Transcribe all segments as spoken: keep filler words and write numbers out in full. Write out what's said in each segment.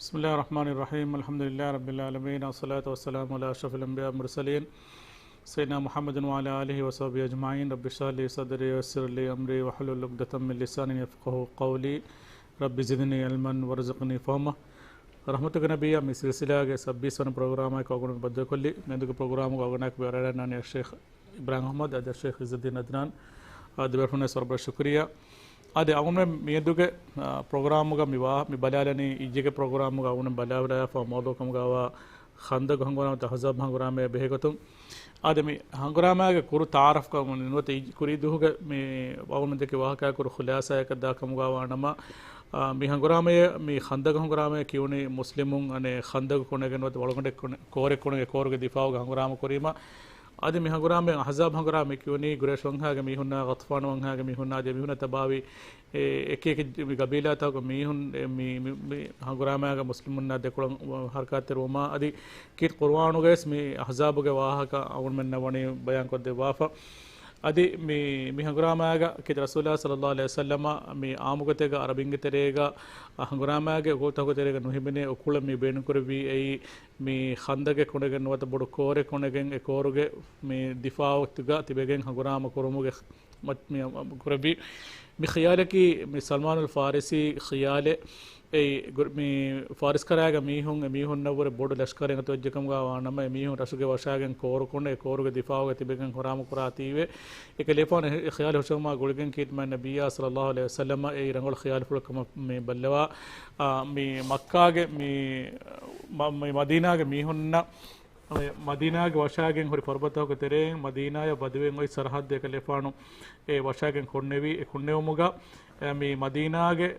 بسم الله الرحمن الرحيم. الحمد لله رب العالمين، والصلاة والسلام على أشرف الأنبياء والمرسلين، سيدنا محمد وعلى آله وصحبه أجمعين. رب اشرح لي صدري ويسر لي أمري واحلل عقدة من لساني يفقهوا قولي. رب زدني علما وارزقني فهما. ރަޙްމަތުގެ ނަބިއްޔާ، މި ސިލްސިލާގެ ސައްބީސް ވަނަ ޕްރޮގްރާމާއެކު އަޅުގަނޑު ބައްދަލުކޮށްލީ. މިއަދުގެ ޕްރޮގްރާމުގަ އަޅުގަނޑާއެކު ވެ އަރައިގަންނާނީ އައްޝޭޚް އިބްރާހިމް އަޙްމަދު އަދި އައްޝޭޚް އިއްޒުއްދީން އަދްނާން. އާ، ދެބޭފުޅުންނަށް ވަރަށް ބޮޑަށް ޝުކުރިއްޔާ. އާދެ، އަޅުގަނޑުމެން މިއަދުގެ، އާ، ޕްރޮގްރާމުގަ މި ވާ-، މި ބަލާލަނީ އިއްޔެގެ ޕްރޮގްރާމުގަ އަޅުގަނޑުމެން ބަލާލާފަ މައުޟޫޢަކަމުގަވާ ޚަންދަޤު ހަނގުރާމަ، އަޙްޒާބު ހަނގުރާމައާ ބެހޭގޮތުން. އާދެ، މި ހަނގުރާމައިގެ ކުރު ތަޢާރަފްކަމުން ނުވަތަ އި-، ކުރީ ދުވަހުގެ މި އަޅުގަނޑުމެން ދެކި ވާހަކައާ ކުރު ޚުލާޞާއަކަށް ދާ ކަމުގަވާ ނަމަ، އާ، މި ހަނގުރާމަޔަށް، މި ޚަންދަޤު ހަނގުރާމަޔަށް ކިޔުނީ މުސްލިމުން އަނެއް ޚަންދަޤު ކުނެގެން ނުވަތަ ވަޅުގަނޑެއް ކުނެ-، ކޯރެއް ކުނެގެން އެ ކޯރުގެ ދިފާޢުގަ ހަނގުރާމަ ކުރީމަ، އަދި މި ހަނގުރާމަ އަޙްޒާބު ހަނގުރާމަ ކިޔުނީ ޤުރައިޝް ވަންހާގެ މީހުންނާ، ޣަޠްފާން ވަންހާގެ މީހުންނާ، އަދި މީހުންނާ ތަބާވި އެ އެކި އެކި މި ގަބީލާތަކުގެ މީހުން އެ މި، މި، މި ހަނގުރާމައިގަ މުސްލިމުންނާ ދެކޮޅަށް ހަރަކާތްތެރިވުމާ، އަދި ކީރިތި ޤުރުއާނުގައިވެސް މި އަޙްޒާބުގެ ވާހަކަ އަޅުގަނޑުމެންނަށް ވަނީ ބަޔާންކޮށްދެއްވާފަ. އަދި މި، މި ހަނގުރާމައިގަ ކީރިތި ރަސޫލާ ޞައްލައްލާހު ޢަލައިހި ވަސައްލަމަ މި އާއްމުގޮތެއްގަ އަރަބިންގެ ތެރޭގަ ހަނގުރާމައިގެ އުކުޅުތަކުގެ ތެރޭގަ ނުހިމެނޭ އުކުޅެއް މި ބޭނުންކުރެއްވީ އެއީ މި ޚަންދަޤެއް ކުނެގެން ނުވަތަ ބޮޑު ކޯރެއް ކުނެގެން އެ ކޯރުގެ މި ދިފާޢުގަ ތިބެގެން ހަނގުރާމަ ކުރުމުގެ މަ-، މި ކުރެއްވި. މި ޚިޔާލަކީ މި ސަލްމާނުލް ފާރިސީ ޚިޔާލެއް. އެއީ ގުރ-، މި ފާރިސް ކަރާގެ މީހުން އެ މީހުންނަށްވުރެ ބޮޑު ލަޝްކަރެއް އަތުވެއްޖެކަމުގަ ވާނަމަ، އެ މީހުން ރަށުގެ ވަށާގެން ކޯރު ކުނެ، އެ ކޯރުގެ ދިފާޢުގަ ތިބެގެން ހަނގުރާމަ ކުރާތީވެ. އެކަލޭފާނު އެ ޚިޔާލު ހުށަހެޅުމާ ގުޅިގެން ކީރިތި މާތް ނަބިއްޔާ ޞައްލައްލާހު ޢަލައިހި ވަސައްލަމަ އެއީ ރަނގަޅު ޚިޔާލުފުޅެއް ކަމަށް މި ބައްލަވާ. އާ، މި މައްކާގެ މި، މަ-، މި މަދީނާގެ މީހުންނަށް އެ މަދީނާގެ ވަށާގެން ހުރި ފަރުބަތަކުގެ ތެރެއިން މަދީނާޔަށް ބަދުވެގެން އޮތް ސަރަހައްދު އެކަލޭފާނު އެ ވަށާގެން ކޮށްނެވި. އެ ކޮށްނެވުމުގަ، އެ، މި މަދީނާގެ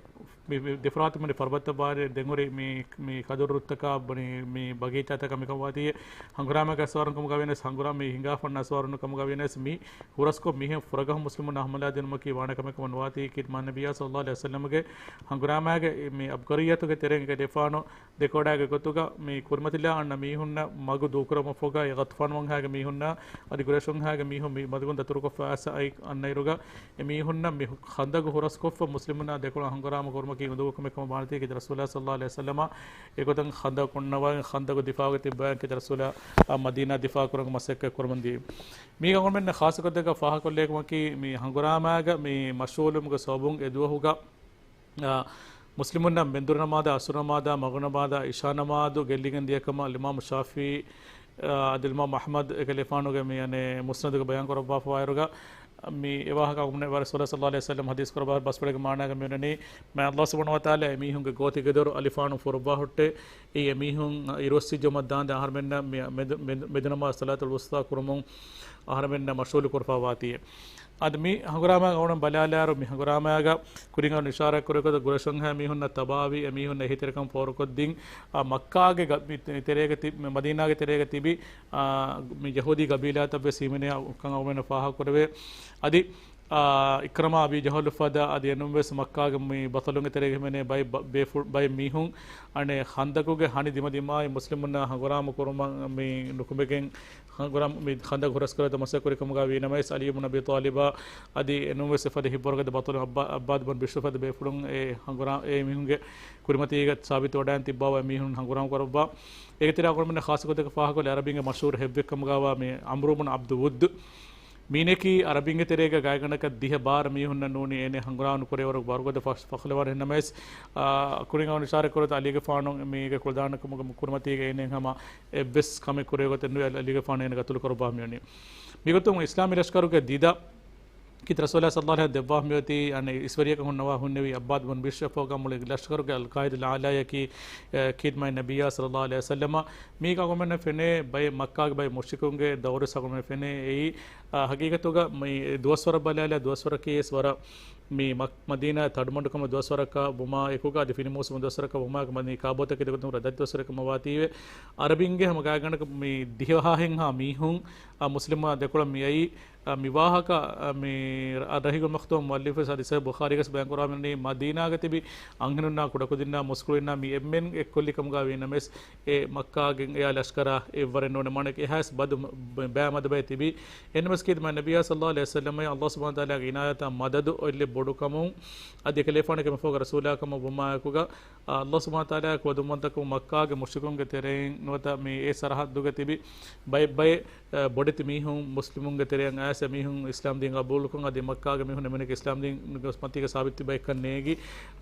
މި، މި ދެފަރާތު މި ފަރުބަތަށް ބާރެ ދެންހުރި މި، މި ކަދުރުތަކާ ބުނި މި ބަގީޗާތަކާ މިކަމާތީ ހަނގުރާމައިގެ އަސްވާރުން ކަމުގަ ވިޔަސް ހަނގުރާ-، މި ހިނގާފަންނަ އަސްވާރުން ކަމުގަ ވިޔަސް މި ހުރަސްކޮށް މިހެން ފުރަގަހު މުސްލިމުން ހަމަލާ ދިނުމަކީ ވާނެ ކަމެއް ކަމަށް ނުވާތީ ކީރިތި މާތް ނަބިއްޔާ ޞައްލައްލާހު ޢަލައިހި ވަސައްލަމަގެ ހަނގުރާމައިގެ މި އަބްޤަރިއްޔަތުގެ ތެރެއިން އެކަލޭފާނު ދެކޮޅާގެ ގޮތުގަ މި ކުރިމަތިލާ އަންނަ މީހުންނަށް މަގު ދޫކުރުމަށްފަހުގަ އެ ޣަޠްފާން ވަންހާގެ މީހުންނާ އަދި ޤުރައިޝް ވަންހާގެ މީހުން މި މަގުން ދަތުރުކޮށްފަ އައިސް އައި އަންނައިރުގަ އެ މީހުންނަށް މި ޚަންދަޤު ހުރަސްކޮށްފަ މުސްލިމުންނާ ދެކޮޅަށް ހަނގުރާމަ ކުރުމަކީ އުނދަގޫ ކަމެއް ކަމަށް ވާނެތީ ކީރިތި ރަސޫލާ ޞައްލައްލާހު ޢަލައިހި ވަސައްލަމަ އެގޮތަށް ޚަންދަޤު ކޮންނަވަން ޚަންދަޤު ދިފާޢުގަ ތިއްބަވަން ކީރިތި ރަސޫލާ މަދީނާ ދިފާޢު ކުރުމުގެ މަސައްކަތް ކުރަމުންދީ. މީގަ އަޅުގަނޑުމެންނަށް ޚާއްޞަ ގޮތެއްގަ ފާހަގަކޮށްލައިގެންވަނީ މި ހަނގުރާމައިގަ މި މަޝްޣޫލުވުމުގެ ސަބަބުން އެ ދުވަހުގަ އާ، މުސްލިމުންނަށް މެންދުރު ނަމާދާ، އަސުރު ނަމާދާ، މަޣްރިބު ނަމާދާ، އިޝާ ނަމާދު ގެއްލިގެން ދިޔަ ކަމަށް އިމާމު ޝާފިޢީ، އާ، އަދި އިމާމު އަޙްމަދު އެކަލޭފާނުގެ މި، އަނެއް، މުސްނަދުގަ ބަޔާން ކުރައްވާފަވާއިރުގަ، މި އެވާހަކަ އަޅުގަނޑުމެން ރަސޫލާ ޞައްލައްލާހު ޢަލައިހި ވަސައްލަމަ ޙަދީޘް ކުރައްވާ ބަސްފުޅެއްގެ މާނާގަ މިވަނީ، މާތް ﷲ ސުބްޙާނަހޫ ވަތަޢާލާ އެމީހުންގެ ގޯތިގެދޮރު އަލިފާނު ފުރުއްވާ ހުއްޓޭ، އެއީ އެމީހުން އިރުއޮއްސިއްޖައުމަށް ދާންދެން އަހަރުމެންނަށް މި މެދު، މެދު، މެދުނަމާޒު ޞަލާތުލް ވުސްޠާ ކުރުމުން އަހަރުމެންނަށް މަޝްޣޫލު ކުރައްވާފަވާތީ. އަދި މި ހަނގުރާމައިގަ އަޅުގަނޑު ބަލާލާއިރު، މި ހަނގުރާމައިގަ ކުރިން އަޅުގަނޑު އިޝާރާތް ކުރެއްވި ގޮތަށް ގުރައިޝުންހާ މީހުންނަށް ތަބާވީ އެމީހުންނަށް އެހީތެރިކަން ފޯރުކޮށްދިން، އާ، މައްކާގެ ގަ-، މި ތެ-، ތެރޭގަ ތި-، މަދީނާގެ ތެރޭގަ ތިބި، އާ، މި ޔަހޫދީ ގަބީލާތައްވެސް ހިމެނޭ ކަން އަޅުގަނޑުމެންނަށް ފާހަގަކުރެވޭ. އަދި، އާ، އިކްރަމާ އަބީ ޖަހަލު ފަދަ އަދި އެނޫންވެސް މައްކާގެ މި ބަޠަލުންގެ ތެރޭގަ ހިމެނޭ ބައެއް ބަ-، ބޭފު-، ބައެއް މީހުން އަނެއް ޚަންދަޤުގެ ހަނި ދިމަދިމާއި މުސްލިމުންނާ ހަނގުރާމަ ކުރުމަށް މި ނުކުމެގެން ހަނގުރާމަ މި ޚަންދަޤު ހުރަސްކުރެވޭތޯ މަސައްކަތް ކުރި ކަމުގަ ވީނަމަވެސް، ޢަލީ ބުން އަބީ ޠާލިބާ އަދި އެނޫންވެސް އެފަދަ ހިތްވަރުގަދަ ބަޠަލުން ޢައްބާ-، ޢައްބާދު ބުން ބިޝްރު ފަދަ ބޭފުޅުން އެ ހަނގުރާ-، އެ މީހުންގެ ކުރިމަތީގަ ސާބިތުވެވަޑައިގެން ތިއްބާވާ މީހުން ހަނގުރާމަ ކުރައްވާ. އޭގެ ތެރެއިން އަޅުގަނޑުމެންނަށް ޚާއްޞަ ގޮތެއްގަ ފާހަގަކޮށްލީ ޢަރަބިންގެ މަޝްހޫރު ހެއްވެއްކަމުގަ ވާ މި ޢަމްރު ބުން ޢަބްދު ވުއްދު. މީނަކީ ޢަރަބިންގެ ތެރޭގަ ގާތްގަނޑަކަށް ދިހަ ބާރަ މީހުންނަށް ނޫނީ އޭނަ ހަނގުރާމަ ކުރޭ ވަރުގަދަ ފަ-، ފަޚުލަވާނެ ނަމަވެސް، އާ، ކުރިން އަޅުގަނޑު އިޝާރާތް ކުރި ގޮތަށް ޢަލީގެފާނު މީގެ ކުޅަދާނަކަމުގެ ކުރިމަތީގަ އޭނަ ހަމަ އެއްވެސް ކަމެއް ކުރޭ ގޮތެއް ނުވެ ޢަލީގެފާނު އޭނަ ގަތުލު ކުރައްވާ މިވަނީ. މިގޮތުން އިސްލާމީ ލަޝްކަރުގެ ދިދަ ކީރިތި ރަސޫލާ ޞައްލައްލާހު ޢަލައިހި ވަސައްލަމަ ދެއްވާ މިއޮތީ އަނެއް އިސްވެރިޔަކަށް ހުންނަވާ ހުންނެވި ޢައްބާދު ބުން ބިޝްރަށް ފޯގަ މުޅި ލަޝްކަރުގެ އަލްޤާއިދަތުލް އަޢްލާޔަކީ، އެ، ކީރިތި މާތް ނަބިއްޔާ ޞައްލައްލާހު ޢަލައިހި ވަސައްލަމަ. މީގަ އަޅުގަނޑުމެންނަށް ފެނޭ ބައެއް މައްކާގެ ބައެއް މުޝްރިކުންގެ ދައުރު ސަގުމެ ފެނޭ އެއީ، އާ، ހަގީގަތުގަ މި ދުވަސްވަރަށް ބަލާލާ ދުވަސްވަރަކީ ވެސް ވަރަށް މި މަ-، މަދީނާ ތަޑުމަޑުކަމަށް ދުވަސްވަރަކަށް ވުމާ އެކުގަ އަދި ފިނި މޫސުމު ދުވަސްވަރަކަށް ވުމާ މަދީ ކާބޯތަކެތި ގޮތުން ރަދަތް ދުވަސްވަރެއް ކަމަށް ވާތީވެ. ޢަރަބިންގެ ހަމަ ގާތްގަނޑަކަށް މި ދިހަ ފަހެއްހާ މީހުން، އާ، މުސްލިމާ ދެކޮޅަށް މިއައީ، އ، މި ވާހަކަ، އ، މި ރ-، ރަހީގުލް މަޚްތޫމް މުއައްލިފު ވެސް ޙަދީޘް ބުޚާރީގަސް ބަޔާން ކުރާ މި މަދީނާގަ ތިބި އަންހެނުންނާ ކުޑަކުދިންނާ މުސްކުޅިންނާ މި އެންމެން އެއްކޮށްލި ކަމުގަ ވީނަމަވެސް، އެ މައްކާގެ އެއާ ލަޝްކަރާ އެއްވަރެއް ނޫނެ. މާނައަކީ އެހާސް ބަދު ބަ-، ބައި މަދު ބައެއް ތިބި. އެންމެސް ކީރިތި މާތް ނަބިއްޔާ ޞައްލައްލާހު ޢަލައިހި ވަސައްލަމައަށް ﷲ ސުބްޙާނަހޫ ވަތަޢާލާގެ ޢިނާޔަތާ މަދަދު އޮތްލި ބޮޑުކަމުން އަދި އެކަލޭފާނުގެ މަފްހޫމު ރަސޫލާ ކަމަށް ވުމާއެކުގަ، ﷲ ސުބްޙާނަހޫ ވަތަޢާލާގެ ވަދުންވަންތަކަމުން މައްކާގެ މުޝްރިކުންގެ ތެރެއިން ނުވަތަ މި އެ ސަރަޙައްދުގަ ތިބި ބައެއް ބައެއް، އަ، ބޮޑެތި މީހުން މުސްލިމުންގެ ތެރެއަށް އައިސް އެމީހުން އިސްލާމް ދީން ގަބޫލުކޮށް އަދި މައްކާގެ މީހުން އެމީހުންނަކީ އިސްލާމް ދީން ގޮސް މަތީގަ ސާބިތު ބައެއްކަން ނޭގި،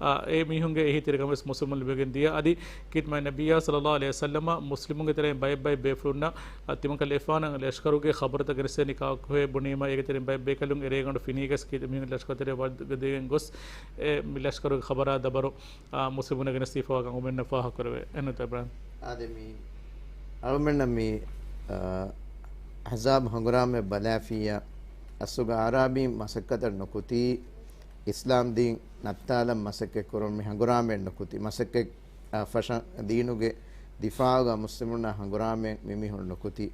އަ، އެ މީހުންގެ އެހީތެރިކަން ވެސް މުސްލިމުން ލިބިގެން ދިޔަ. އަދި ކީރިތި މާތް ނަބިއްޔާ ޞައްލައްލާހު ޢަލައިހި ވަސައްލަމަ މުސްލިމުންގެ ތެރެއިން ބައެއް ބައެއް ބޭފުޅުންނަށް، އަ، ތިމަންކަލޭފާނަށް ލަޝްކަރުގެ ޚަބަރުތައް ގެނެސްދޭނީ ކާކުހޭ ބުނީމަ، އޭގެ ތެރެއިން ބައެއް ބޭކަލުން އެރޭގަނޑު ފިނިވިގަސް ކީރިތި މީހުން ލަޝްކަރު ތެރެއަށް ވަޑައިގެން ގޮސް، އެ މި ލަޝްކަރުގެ ޚަބަރާ ދަބަރު، އާ، މުސްލިމުންނަށް ގެނެސްދީފަވާ ކަން އަޅުމެންނަށް ފާހަގަކުރެވޭ. އެހެންތަ ބްރާން؟ އާދެ، މި އަޅުމެންނަށް މި، އާ، އަޙްޒާބު ހަނގުރާމައެއް ބަލާފިއްޔާ، އަސްލުގަ އަޢްރާބީން މަސައްކަތަށް ނުކުތީ، އިސްލާމް ދީން ނައްތާލަން މަސައްކަތް ކުރަން މި ހަނގުރާމައެއް ނުކުތީ، މަސައްކަތް، އާ، ފަށަން ދީނުގެ ދިފާޢުގަ މުސްލިމުންނާ ހަނގުރާމައެއް މިމީހުން ނުކުތީ.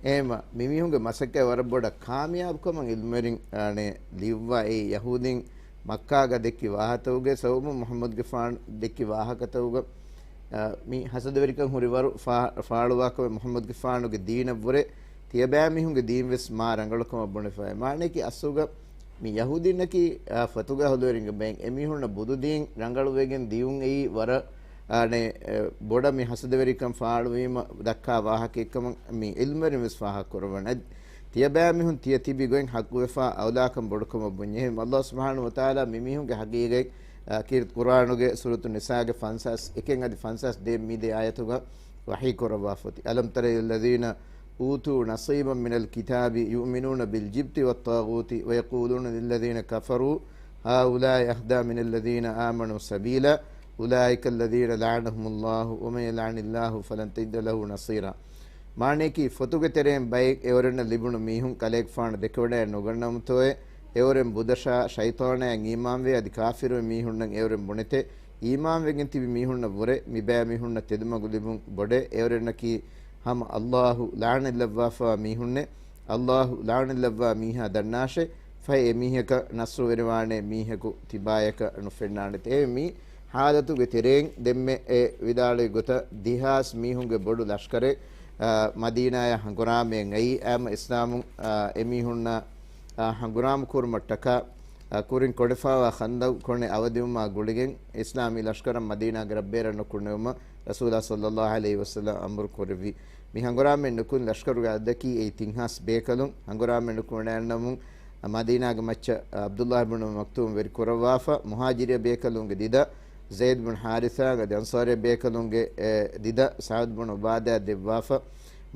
އެހެންވީމަ، މިމީހުންގެ މަސައްކަތް ވަރަށް ބޮޑަށް ކާމިޔާބުކަމަށް ޢިލްމުވެރިން، އާނެ، ލިޔުއްވާ އެއީ ޔަހޫދީން މައްކާގަ ދެއްކި ވާހަކަތަކުގެ ސަބަބުން މުޙައްމަދުގެފާނު ދެއްކި ވާހަކަތަކުގަ، އާ، މި ހަސަދަވެރިކަން ހުރި ވަރު ފާ-، ފާޅުވާކަމެއް މުޙައްމަދުގެފާނުގެ ދީނަށްވުރެ ތިޔަބައިމީހުންގެ ދީން ވެސް މާ ރަނގަޅުކަމަށް ބުނެފައި. މާނައަކީ އަސްލުގަ މި ޔަހޫދީންނަކީ، އާ، ފޮތުގަ ހުލުވެރިންގެ ބައެއް އެމީހުންނަށް ބުދު ދީން ރަނގަޅުވެގެން ދިޔުން އެއީ ވަރަށް، އާނެ، އެ، ބޮޑަށް މި ހަސަދަވެރިކަން ފާޅުވީމަ ދައްކާ ވާހަކައެއްކަމަށް މި ޢިލްމުވެރިން ވެސް ފާހަގަކުރައްވަން. އަދި ތިޔަބައިމީހުން ތިޔަ ތިބި ގޮތް ޙައްޤުވެފާ އައުލާކަން ބޮޑުކަމަށް ބުންޏެހެން. ﷲ ސުބްޙާނަހޫ ވަތަޢާލާ މިމީހުންގެ ޙަޤީޤަތް، އާ، ކީރިތި ޤުރްއާނުގެ ސޫރަތު ނިސާގެ ފަންސާސް އެކެއް އަދި ފަންސާސް ދޭއް މި ދެ އާޔަތުގަ ވަޙީ ކުރައްވާފައޮތީ. ألم تر إلى الذين أوتوا نصيبا من الكتاب يؤمنون بالجبت والطاغوت ويقولون للذين كفروا هؤلاء أهدى من الذين آمنوا سبيلا أولئك الذين لعنهم الله ومن يلعن الله فلن تجد له نصيرا. މާނައަކީ، ފޮތުގެ ތެރެއިން ބައެއް އެއުރެންނަށް ލިބުނު މީހުން ކަލޭގެފާނު ދެކެވަޑައެއް ނުގަންނަމުތޯއޭ، އެއުރެން ބުދަށާ ޝައިޠާނާއަށް އީމާންވެ އަދި ކާފިރުވި މީހުންނަށް އެއުރެން ބުނެތެ، އީމާންވެގެން ތިބި މީހުންނަށްވުރެ މިބައިމީހުންނަށް ތެދުމަގު ލިބުން ބޮޑޭ. އެއުރެންނަކީ ހަމަ ﷲ ލަޢުނަތްލައްވާފަވާ މީހުންނޭ. ﷲ ލަޢުނަތްލައްވާ މީހާ ދަންނާށޭ، ފަހެ އެމީހަކަށް ނަޞްރުވެރިވާނޭ މީހަކު ތިބާޔަކަށް ނުފެންނާނެތެ. އެހެން މި ޙާލަތުގެ ތެރެއިން ދެންމެ އެ ވިދާޅުވި ގޮތަށް ދިހާސް މީހުންގެ ބޮޑު ލަޝްކަރެއް، އާ، މަދީނާޔަށް ހަނގުރާމައަށް އައީ. އާމަ އިސްލާމުން، އާ، އެމީހުންނާ، އާ، ހަނގުރާމަ ކުރުމަށްޓަކާ، އާ، ކުރިން ކޮނޑެފާވާ ޚަންދަގު ކޮނެ އަވަދިވުމާ ގުޅިގެން އިސްލާމީ ލަޝްކަރަށް މަދީނާގެ ރަށްބޭރަށް ނުކުނެވުމަށް ރަސޫލާ ޞައްލައްލާހު ޢަލައިހި ވަސައްލަމް އަމުރު ކުރެއްވި. މި ހަނގުރާމައެއް ނުކުން ލަޝްކަރުގެ އަދަދަކީ އެއީ ތިން ހާސް ބޭކަލުން. ހަނގުރާމައެއް ނުކުމެ ނަމުން، މަދީނާގެ މައްޗަށް ޢަބްދުﷲ ބުނު މަކްތޫމް ވެރި ކުރައްވާފަ، މުހާޖިރި ބޭކަލުންގެ ދިދަ ޒައިދް ބުނު ޙާރިޘާ އަދި އަންޞާރީ ބޭކަލުންގެ، އެ، ދިދަ ސަޢުދް ބުނު ޢުބާދާ ދެއްވާފަ،